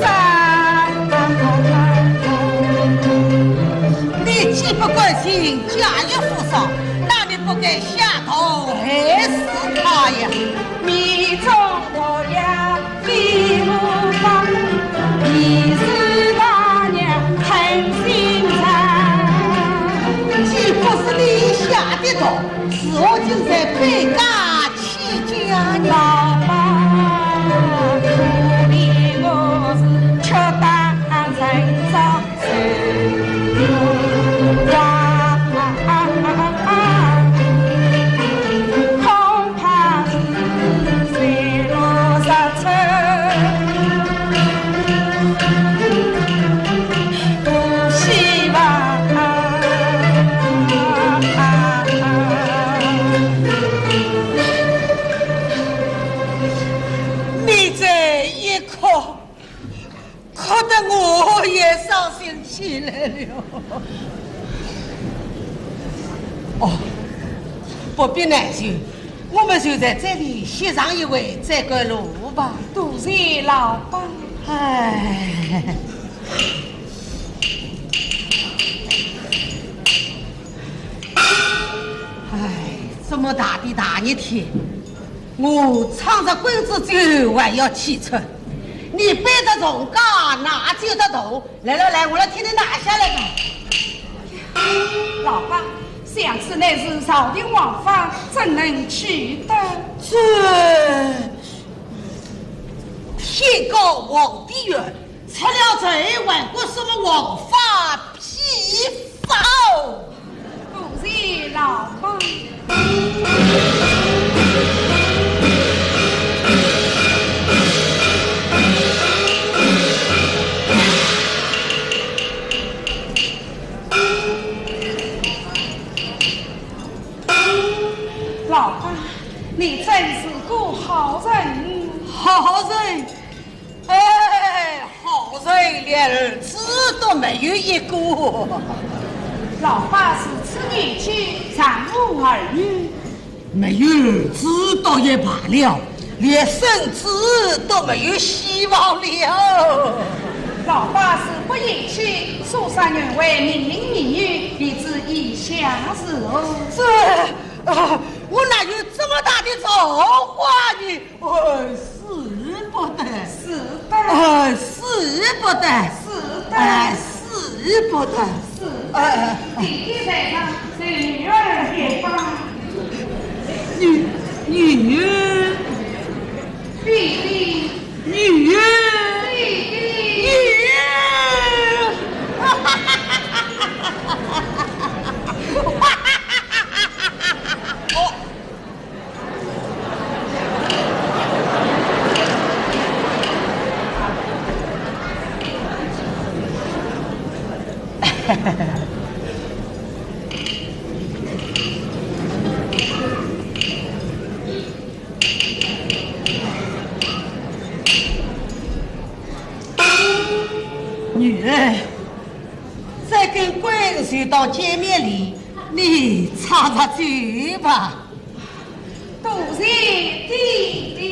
你既不关心家业父丧，那你不该下毒害死他呀。你中毒呀， 非无法，你是大娘狠心肠。既不是你下的毒，是我今在背家起家呢。老伯，可怜我是吃大人早 你这一哭， 哭得我也伤心起来了。哦，不必难受，我们就在这里歇上一会，再赶路吧。多谢老伯。哎，哎，这么大的大热天， 我撑着棍子就还要起床，你背着重家哪走得动？来来来，我来替你拿下来吧。老伯，想此乃是朝廷王法，怎能去得？这天高皇帝远， 出了城还管什么王法批法哦？多谢老伯。老伯，你真是个好人。好人？ 哎，好人连儿子都没有一个。老伯是此年纪，尚无儿女。没有儿子倒也罢了，连孙子都没有希望了。老伯是不厌气，苏三原为覅命覅女，立志以下事哦。这，啊，我哪有这么大的造化呢？ 哎，使不得。使得。哎，使不得。使得。哎，使不得。使得。哎，弟弟在上，女，女儿。弟弟。女儿。弟弟。女儿。女儿，这根棍就当见面礼，你插插嘴吧。 多谢爹爹。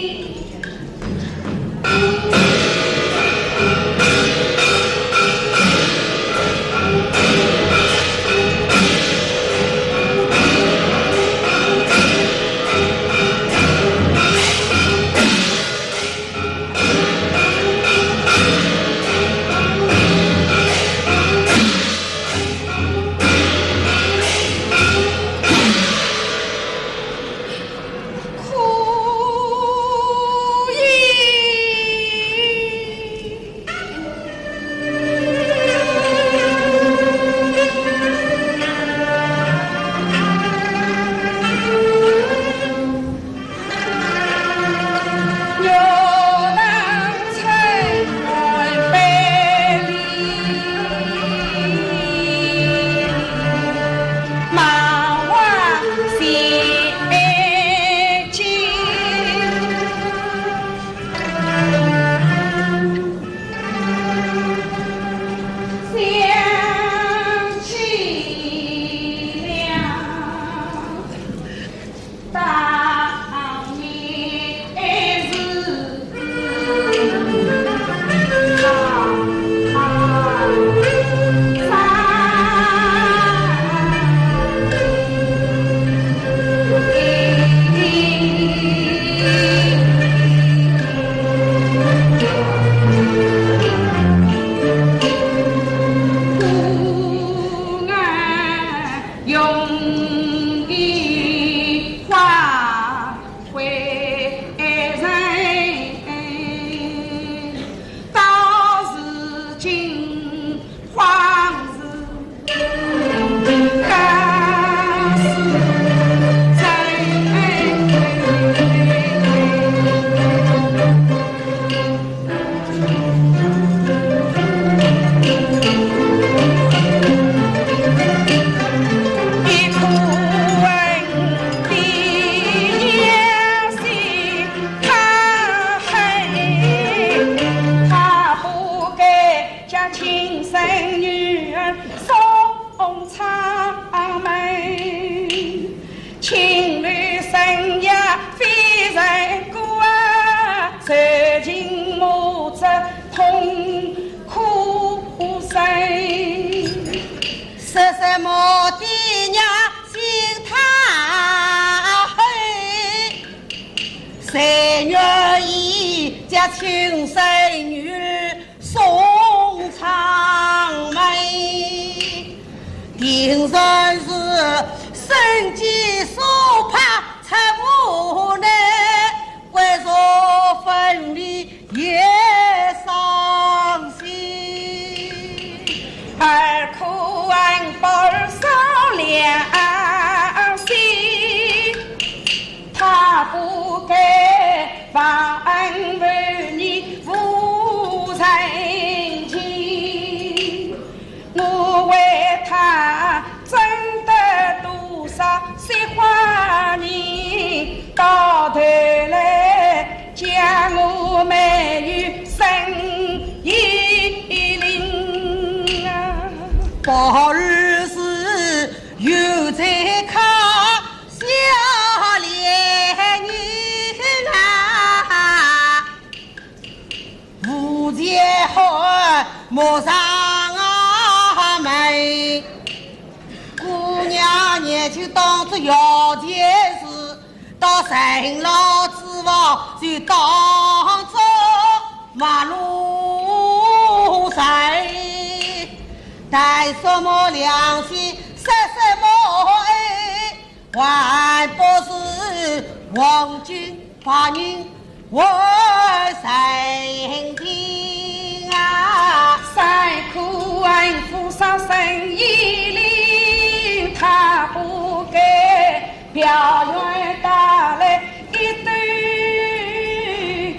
说什么爹娘心太黑，谁愿意将亲生女儿送长门？定然是生计所迫，出无奈， 跪坐坟里也伤心。姑娘年纪当中要紧事，到城楼之外就当做陌路人。谈什么良心，说什么爱，还不是黄金白银为神定啊。三苦二苦伤身已零，他不该 表妹带来一斗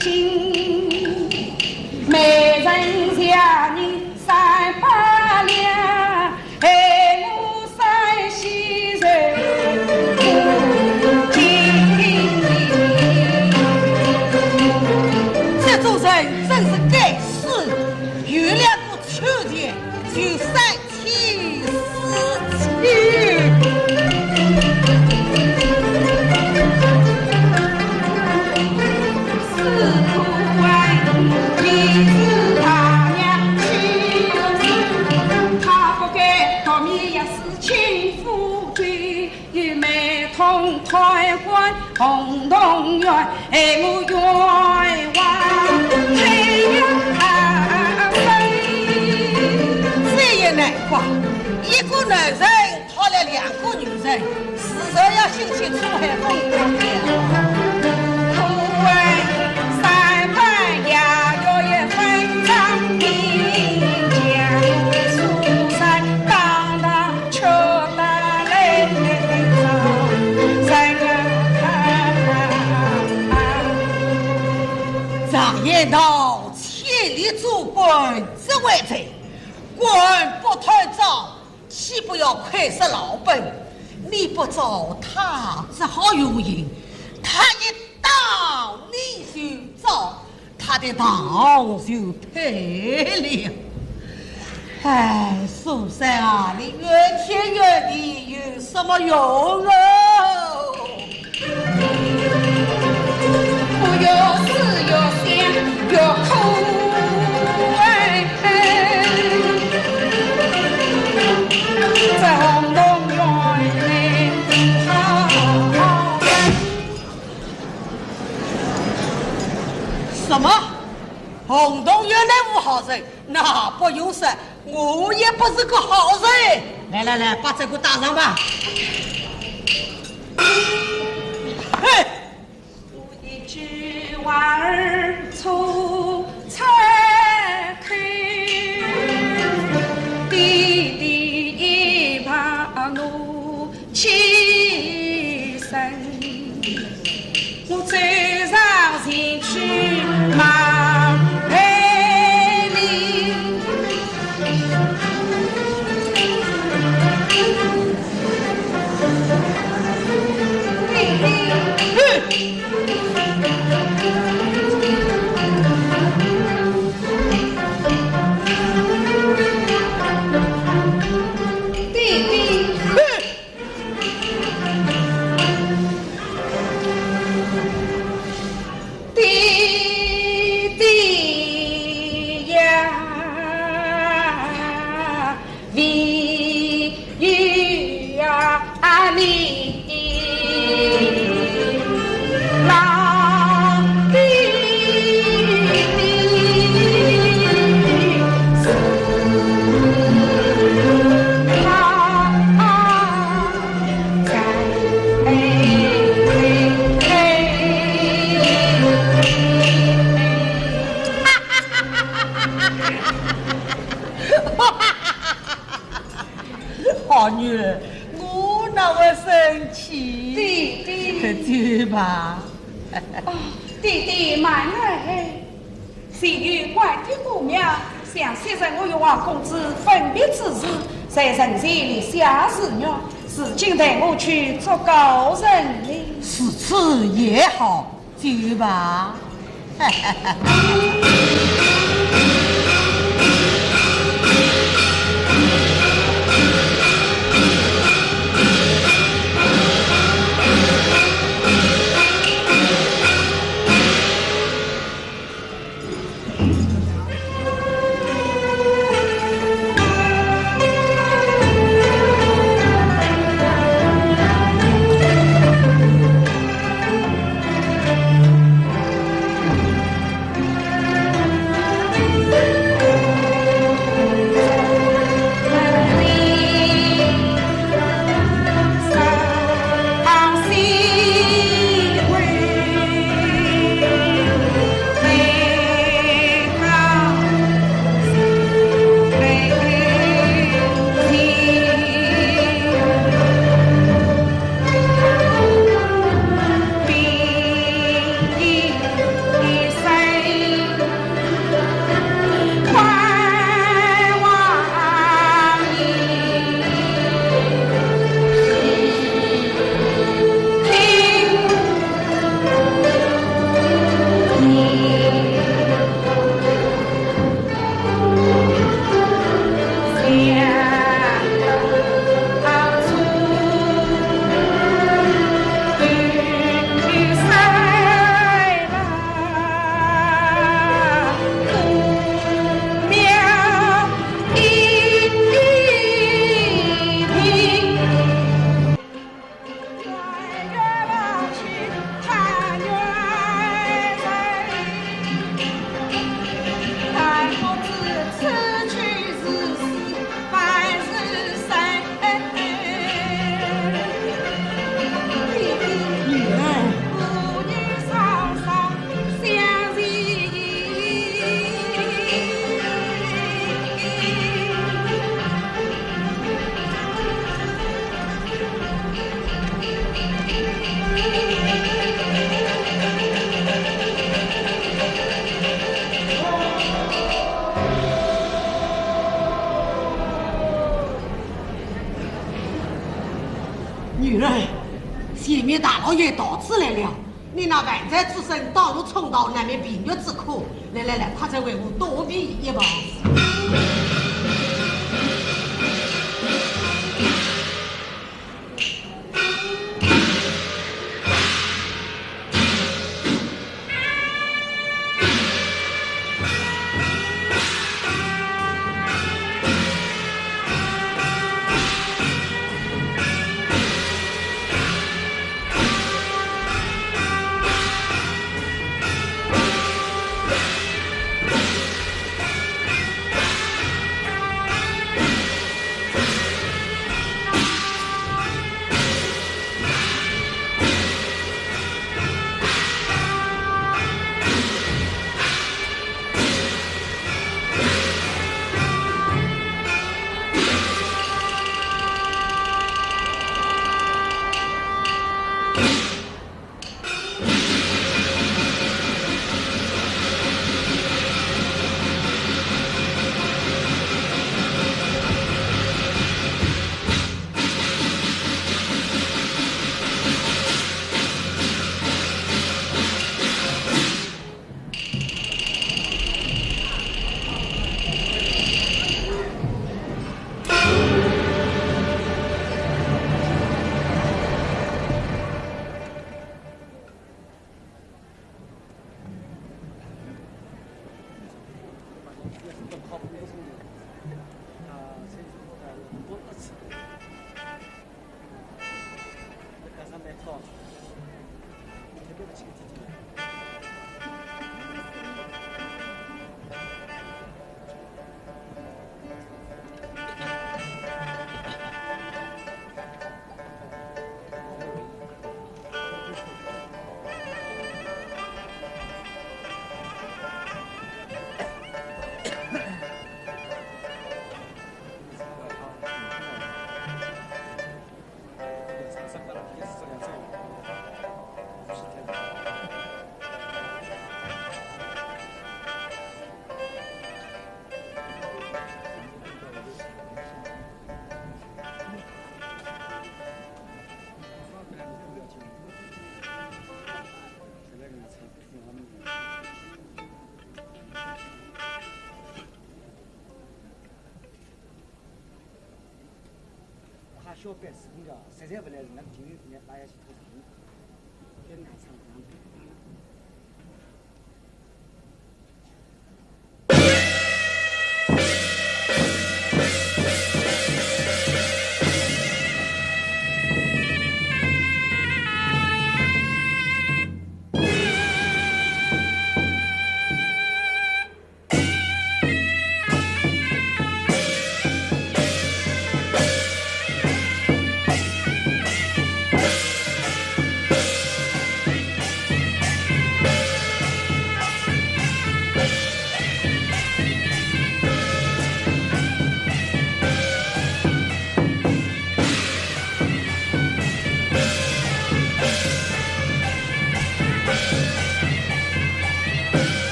金，每人谢银三百两，害我三世受苦。这种人真是该死，有两个 秋天就三妻四妾。四苦啊，你是大娘妻，他不该夺命也是亲夫妻。 与妹同开欢红洞院，害我冤枉，哎呀，啊，这也难怪，一个男人讨了两个女人，迟早要心血冲海风干了。苦哎，三番夜月也分张明，将我苏三当当 常言道，千里做官只为财，官不贪赃，岂不要亏煞老本？你不招，他只好用刑，他一到，你就招， 他的道就退了。哎，苏三啊，你怨天怨地有什么用啊？我越思越想越苦哎，这红洞院里好 什么？红洞院里无好人？那不用说，我也不是个好人。来来来，把这个打上吧。嘿！我一句话儿出 才开，爹爹一把怒气生，我走上前去望哎哩。 爹爹，爹爹呀！ 唯有啊你，老爹爹是他在。 好女儿，我哪会生气？爹爹。走吧。哦，爹爹慢来。前有关帝姑庙，想昔日我与王公子分别之时，在人前立下誓愿，如今待我去做高人哩。如此也好。 去吧。大老爷到此来了，你那万载之身倒入重道，难免病愈之苦。来来来，快快为我多备一盆。快小板子，你讲实在勿来事，那今天人家拉下去拖长，别难唱。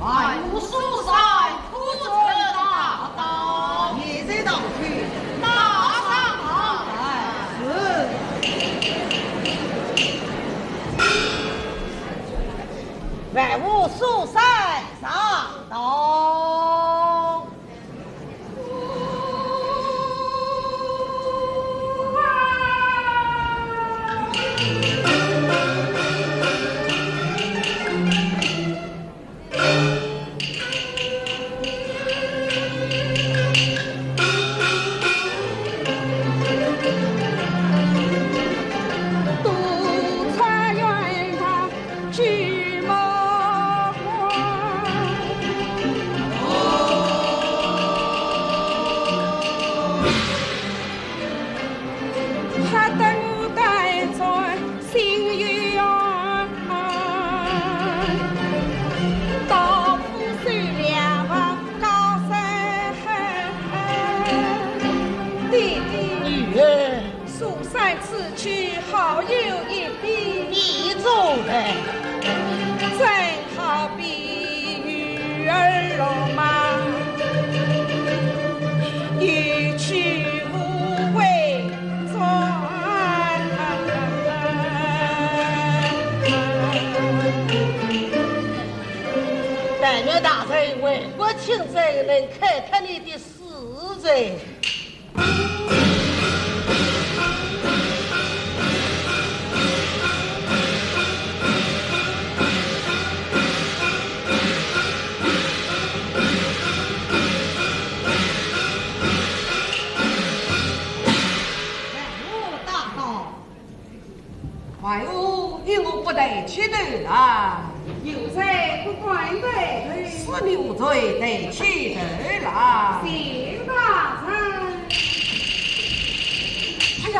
万物疏散，可曾达到？现在道去。马上到来。是。万物疏散，上道。 爹爹。女儿。 疏散此去好有一比。你做的。正好比鱼儿落马，有去无回转。但愿大人为国请罪，能开脱你的死罪。 万物大道。 万物与我不抬起头来。有罪不敢抬头。是你无罪抬起头来。谢大人。哎呀！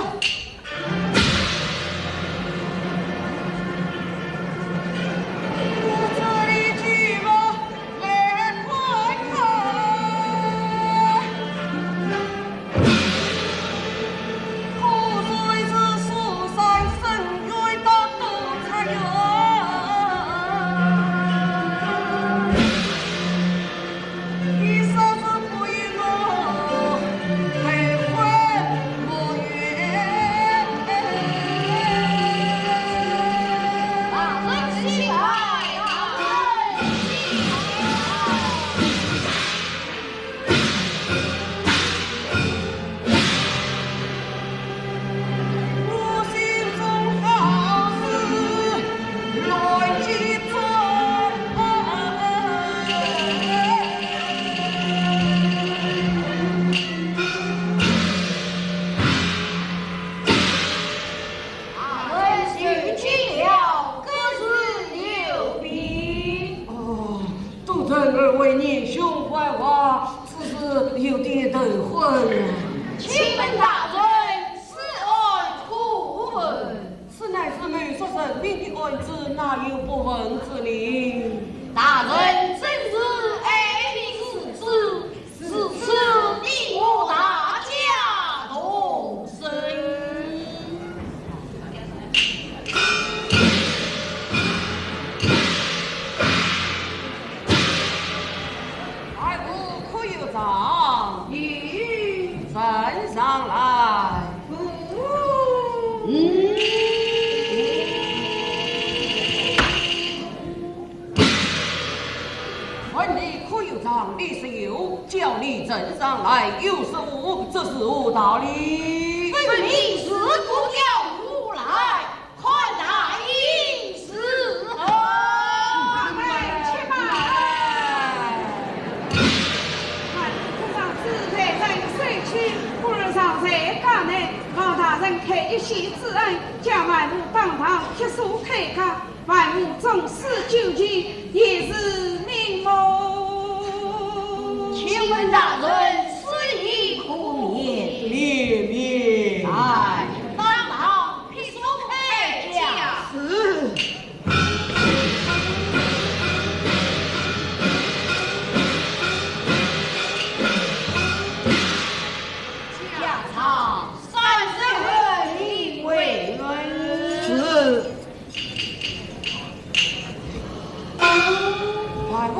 大人请起了，各自留步。哦，都承二位年兄宽宏，只是有点头昏啊。请问大人，此案可问？此乃是谋杀人命的案子，哪有不问之理？大人真是爱民如子， 如此你我大家同心。二位可有状？有。呈上来。嗯。 问你可有状？你说有，叫你呈上来又说无，这是何道理？分明是不叫我来，看他意如何。慢慢，且慢。俺是客上之罪人受屈，故而尚在家内，望大人开一席之恩，叫万物当堂悉数开解。 万物终死九泉，也是命么。请问大人，此意可免？免，免。哎，当堂批说开价。是。价钞三十二两为论。是。 万物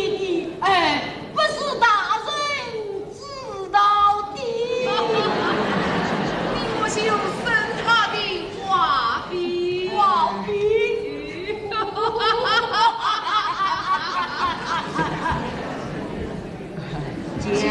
的，哎，不是大人知道的。你莫就顺他的话呗。话呗。讲。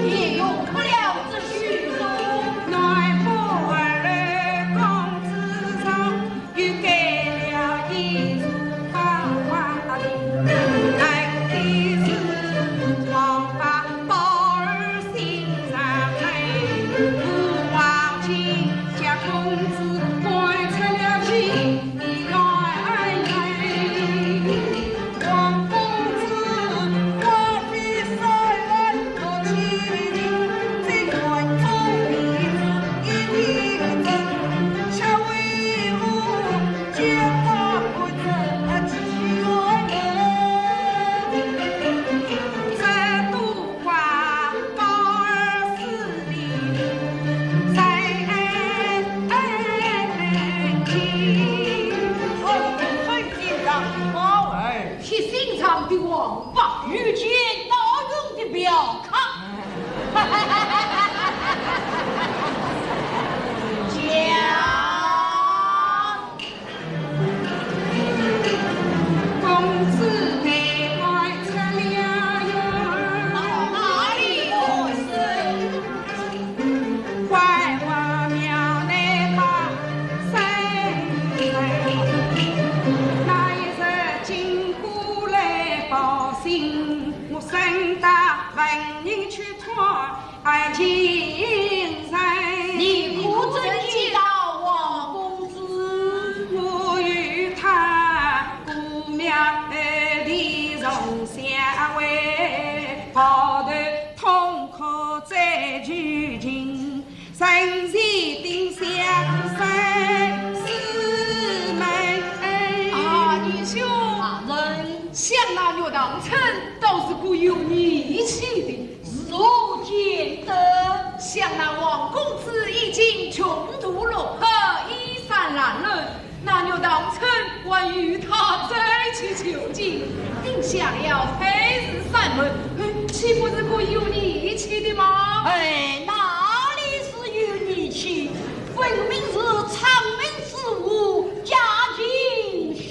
也用不了这许多。哎，我们很紧张。哎，七星场的王八遇见倒用的表卡。讲。公子对外出了哟。到哪里去？你可曾见到王公子？我与他姑庙地重相会，抱头痛哭最绝情。 啊，年兄，想那岳塘春倒是个有义气的。如何见得？想那王公子已经穷途落魄，衣衫褴褛， 那岳塘春还与他再去求亲，定下了海誓山盟，岂不是个有义气的吗？哎，哪里是有义气？分明是谄媚之物，假情虚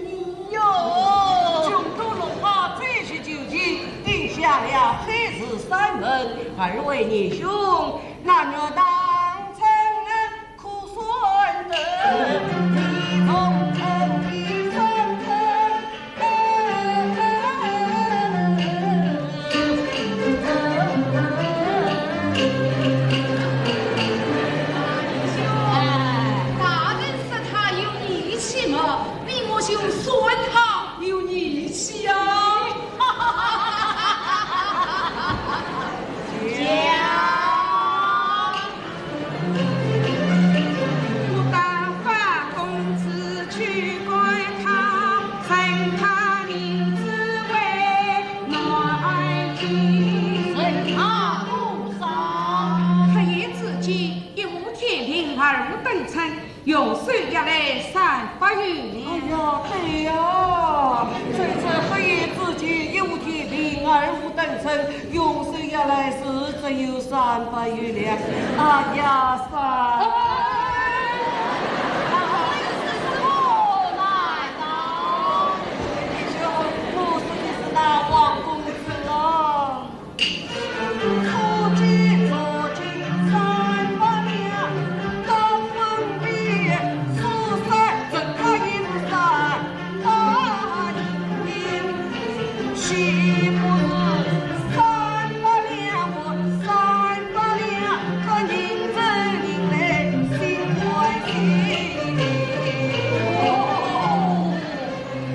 意哟。穷途落魄再去求亲，定下了海誓山盟，二位年兄，那岳塘春 大人说他有义气嘛，你莫就算他有义气啊。 黑夜之间，一无天庭，二无灯春， 用手要来三百余两。哎呀，对呀，这，这黑夜之间，一无天庭，二无灯春，用手要来是只有三百余两。哎呀，三……哎，那会是我来到。你说我说的是那王公子啊。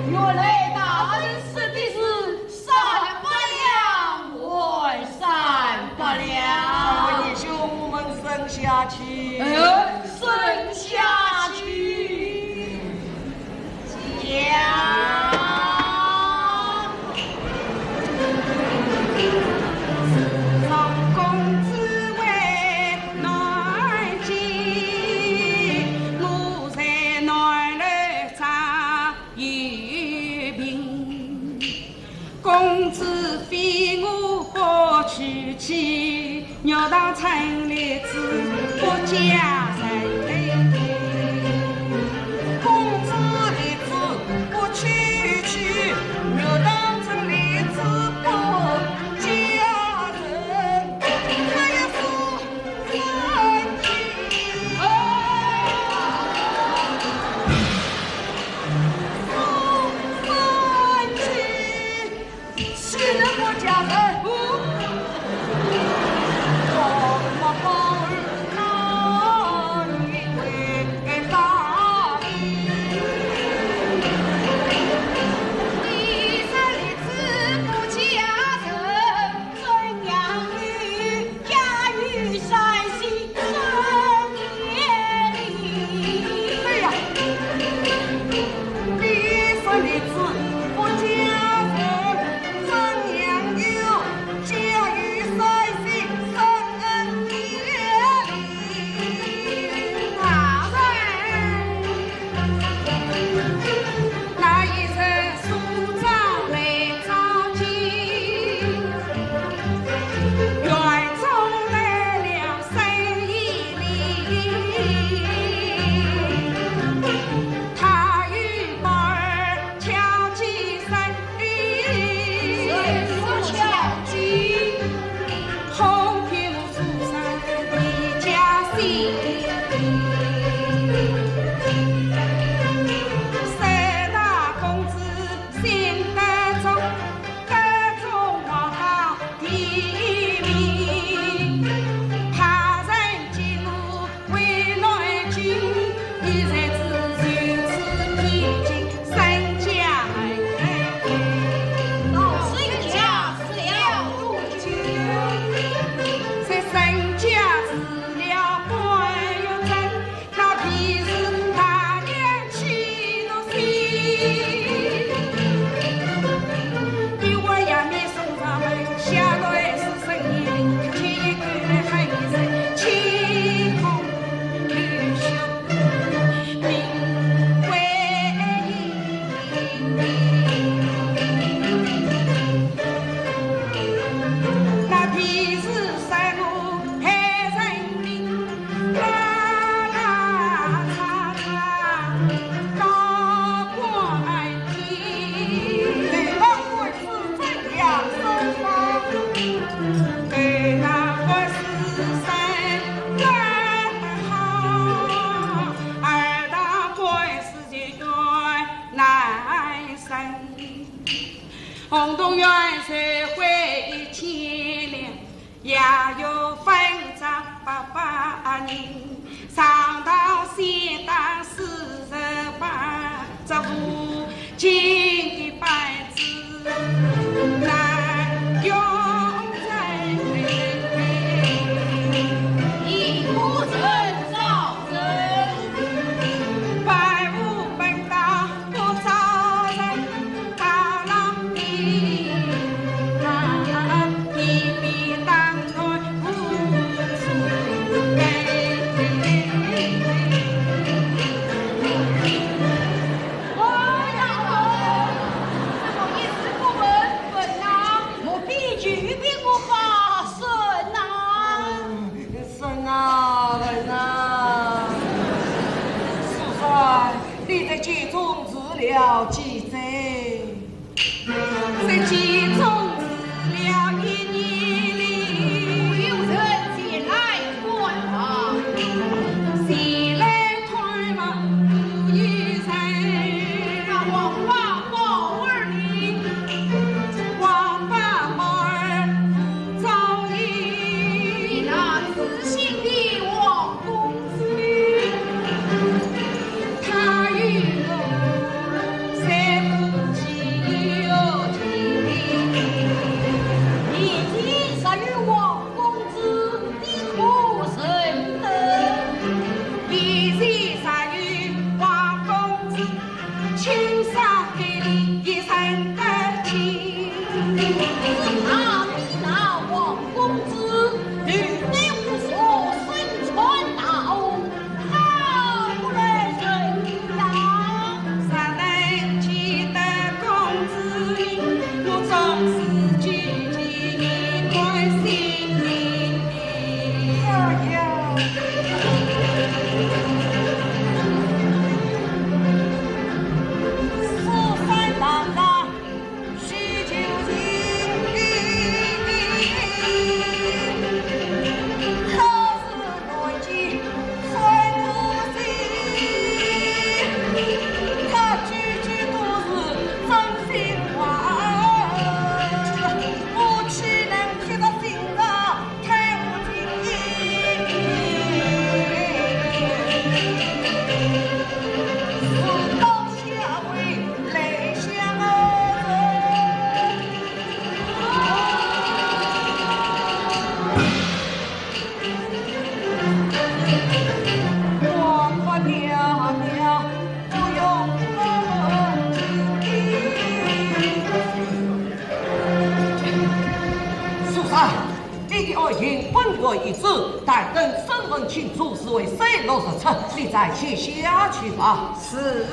原来大人说的是 三百两还三百两。三位年兄，我们认下去。哎，认下去。讲。公子非我不娶妻，玉堂春立子不嫁人。公子立子不娶妻，玉堂春立子不嫁人。哎呀，是 对呀，你说你子不嫁人，怎样有上到西当四十八，这无尽的摆子，难用人。一个人造人，百无本道。 是啊，人啊，苏三，你在监中住了几载？在监中住了一年哩。有人前来观望。前来探望无一人。那王八宝儿呢？王八宝儿 早已。你那知心的王公子呢？他与我虽不亲又亲。你既然与王公子，你可认得？你既然与王公子， 青山里一生的情。是他比那王公子，对待我所生传道，好不来人呀。若能见得公子，我终是举举一块心。 哎呀！苏三大大是求情，可是难见三不心。他句句都是真心话，我岂能听得进去？ 苏三， 你的爱情本可已知，待等审问清楚，是为谁落实出，你再写下去吧。是。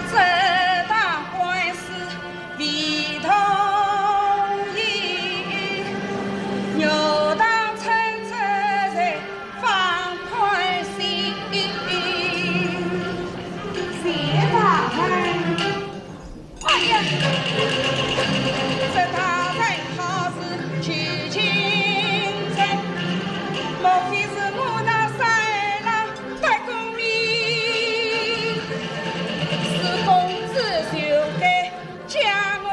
这当官司 未同意，牛当乘车在放宽心。谢大人。哎呀，这大人好似去京城，莫非是我那三郎太功名？是公子就该 将我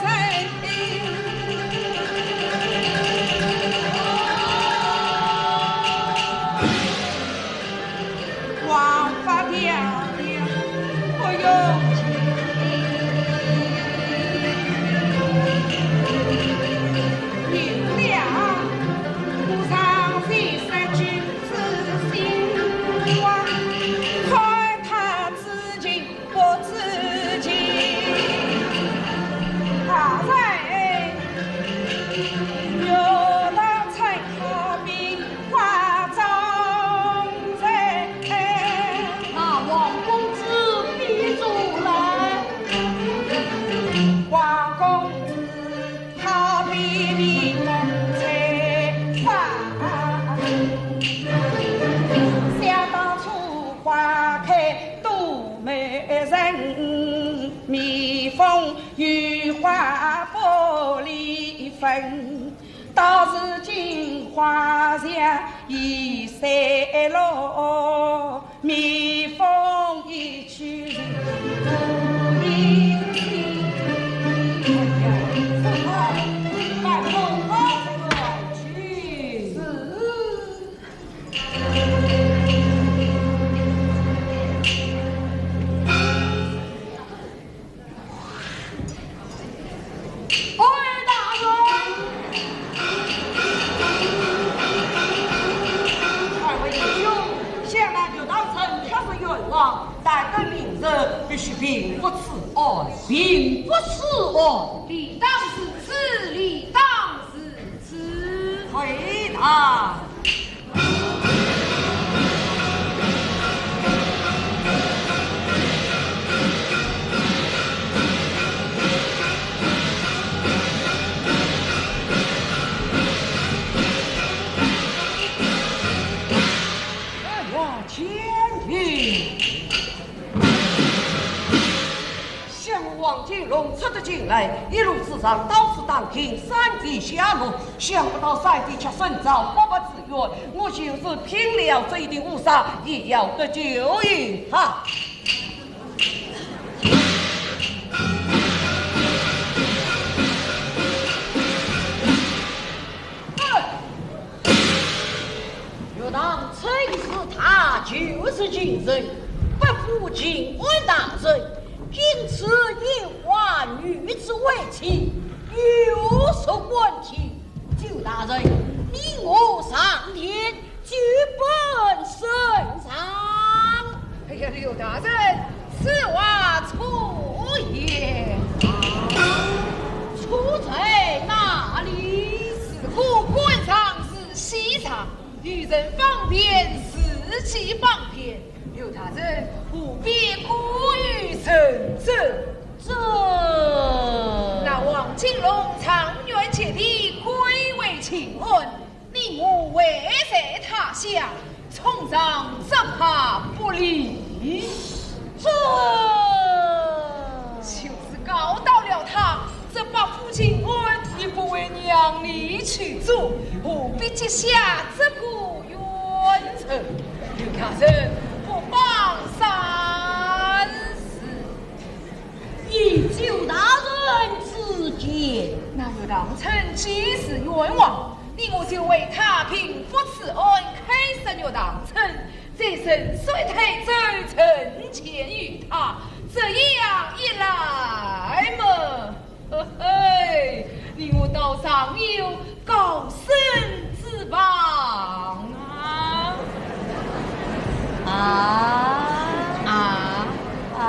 认定。王八爹爹，我有情。明了，我上前三句知心话，看他知情 不知情。大人，有道称好比花中人。那王公子比作兰。王公子 好比蜜蜂采花。想当初花开多美人，蜜蜂与花不离分。到如今花谢已衰落，蜜蜂这必须平复此案。平复此案？理当如此，理当如此。回答。哎呀，天地！ 想我王金龙出得京来，一路之上到处打听三弟下落，想不到三弟却身遭不白之冤。我就是拼了这一顶乌纱，也要得救于他。 岳堂春是他，就是京城，不负靖安大人，因此以花女子为妻，有失官体。岳大人，你我上殿，举本升堂。哎呀，岳大人，此话错也。错在哪里？自古官场如戏场， 与人方便，自己方便，岳大人何必过于认真？这……那王金龙长远结义，贵为情案，你我危在他乡，冲撞只怕不利。这……就是告到了他，这八府靖安也不会让你去做，何必结下这个 冤仇，岳大人不妨三思。依岳大人之见。那岳堂春既是冤枉，你我就为他平复此案，开释岳堂春，再顺水推舟，成全于他，这样一来嘛， 嘿嘿，你我倒尚有高升之望啊！啊啊啊！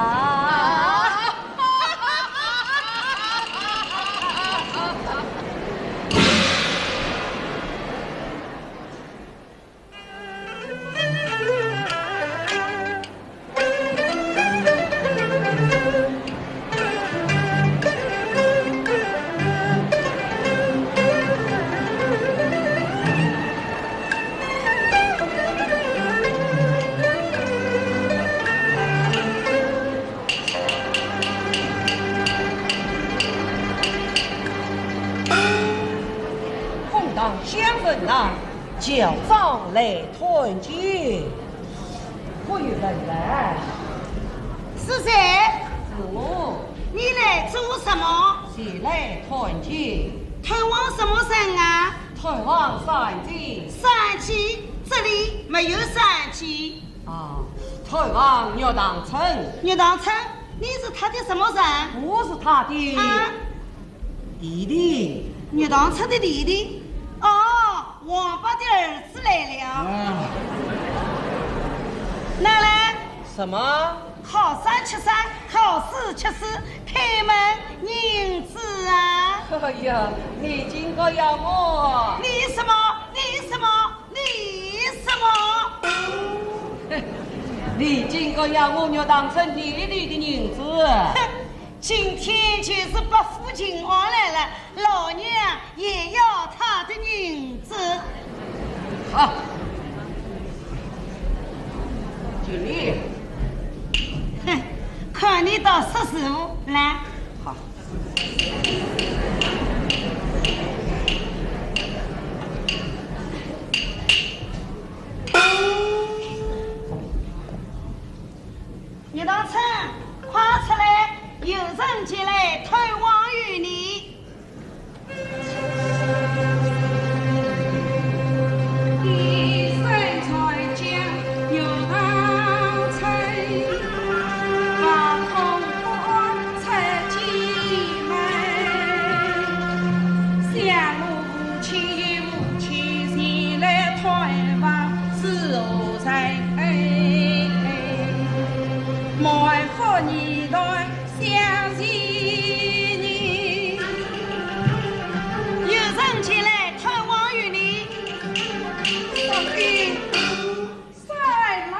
公堂相审呐， 教招来探监。可有人来？是谁？是我。你来做什么？前来探监。探望什么人啊？探望三姐。三姐？这里没有三姐。啊，探望岳堂春。岳堂春？你是他的什么人？我是他的。啊？ 弟弟。岳堂春的弟弟？哦，王八的儿子来了。啊。拿来。什么？考三吃三，考试吃四，开门迎接啊！哎呀，你竟敢要我！你什么？你什么？你什么？你竟敢要我岳堂春弟弟的银子！哼， 今天就是八府靖安来了，老娘也要他的银子。好。给你。哼，看你倒识时务，来。好。 岳堂春，快出来，有人前来探望于你。上帝，三郎，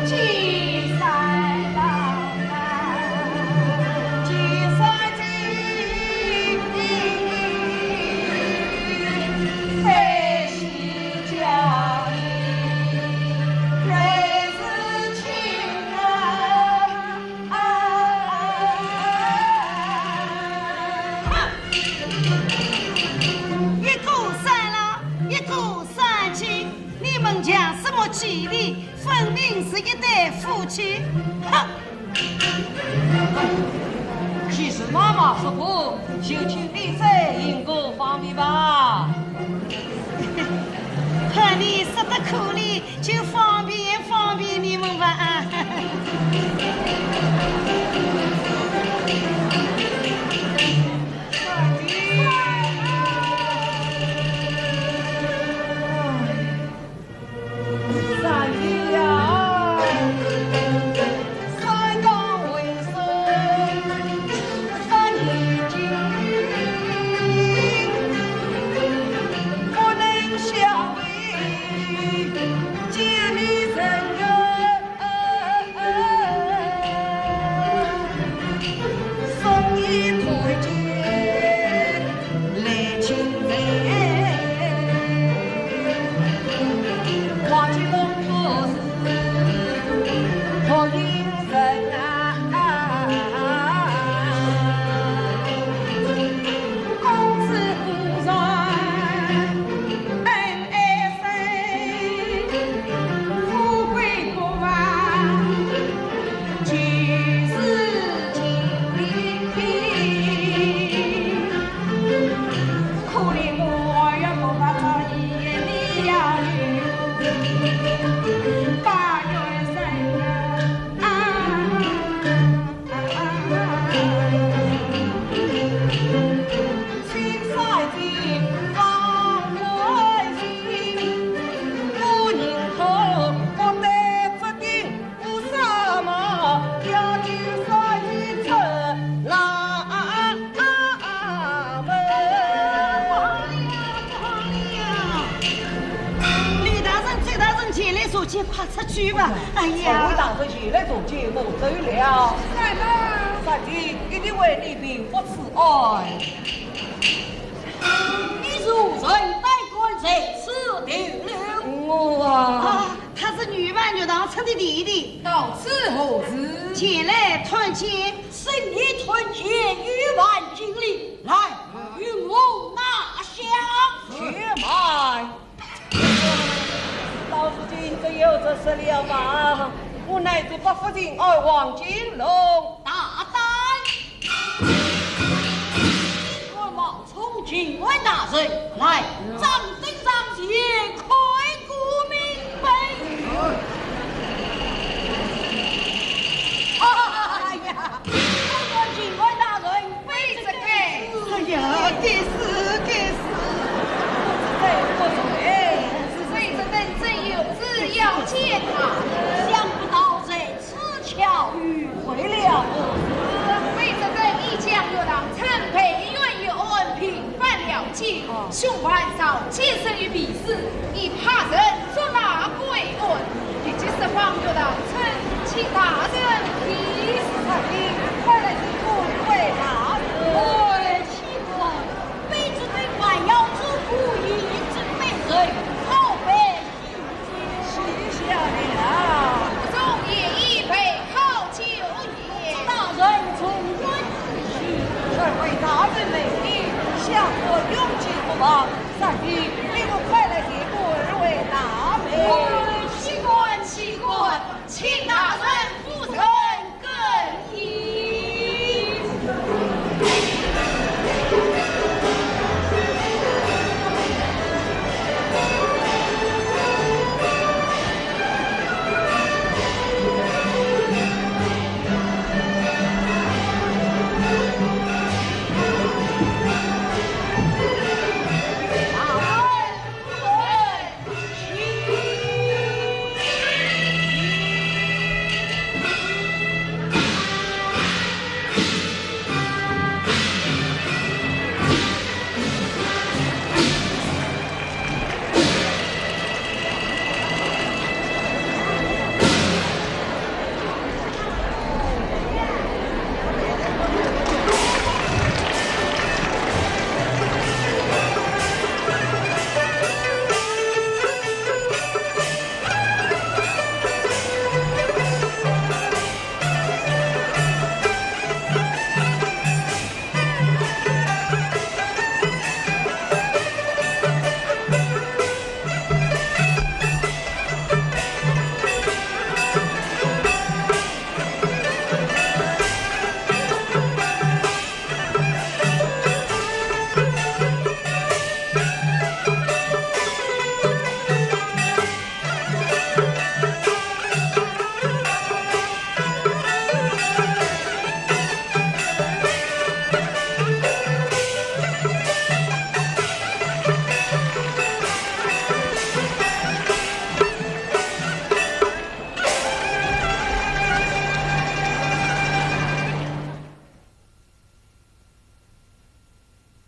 金三郎啊，金三郎，三喜家里，来自亲人。 啊！一个三郎，一个三金，你们讲什么吉利？分明是一对夫妻！哼！既是妈妈说过，就请你再行个方便吧。看你说得可以， 就方便方便你们吧啊。李大人、周大人，前来坐见，快出去吧。哎呀，这位大人前来坐见，我走了。三郎，三弟，一定为你平复此案。你如何胆敢在此逗留？我啊，啊，他是女扮女郎村的弟弟。到此何事？前来探监。深夜探监，有犯禁令，来，与我拿下。且慢。 老夫君，只有这事了吧？我乃是百夫秦爱王金龙。大胆！你敢冒充秦桧大人，来，掌灯上前，开个明白。哎呀，我说秦桧大人， 卑职该死。哎呀，该死，该死！不知罪，不知罪。卑职等怎有事要见他？想不到在此巧遇，为了何事？卑职等已将岳塘村培元一案平反了结，凶犯赵坚生于敝市，你派人捉拿归案，立即释放岳塘村，请大人批示。快来，请各位大人。 哎，奇怪，卑职等还要嘱咐，一应准备人，好备行刑。许下了。府中也已备好酒宴。祝大人从宽处去。二位大人美礼，相国永吉不忘。三弟，你们快来见过二位大人。哎，岂敢，岂敢，请大人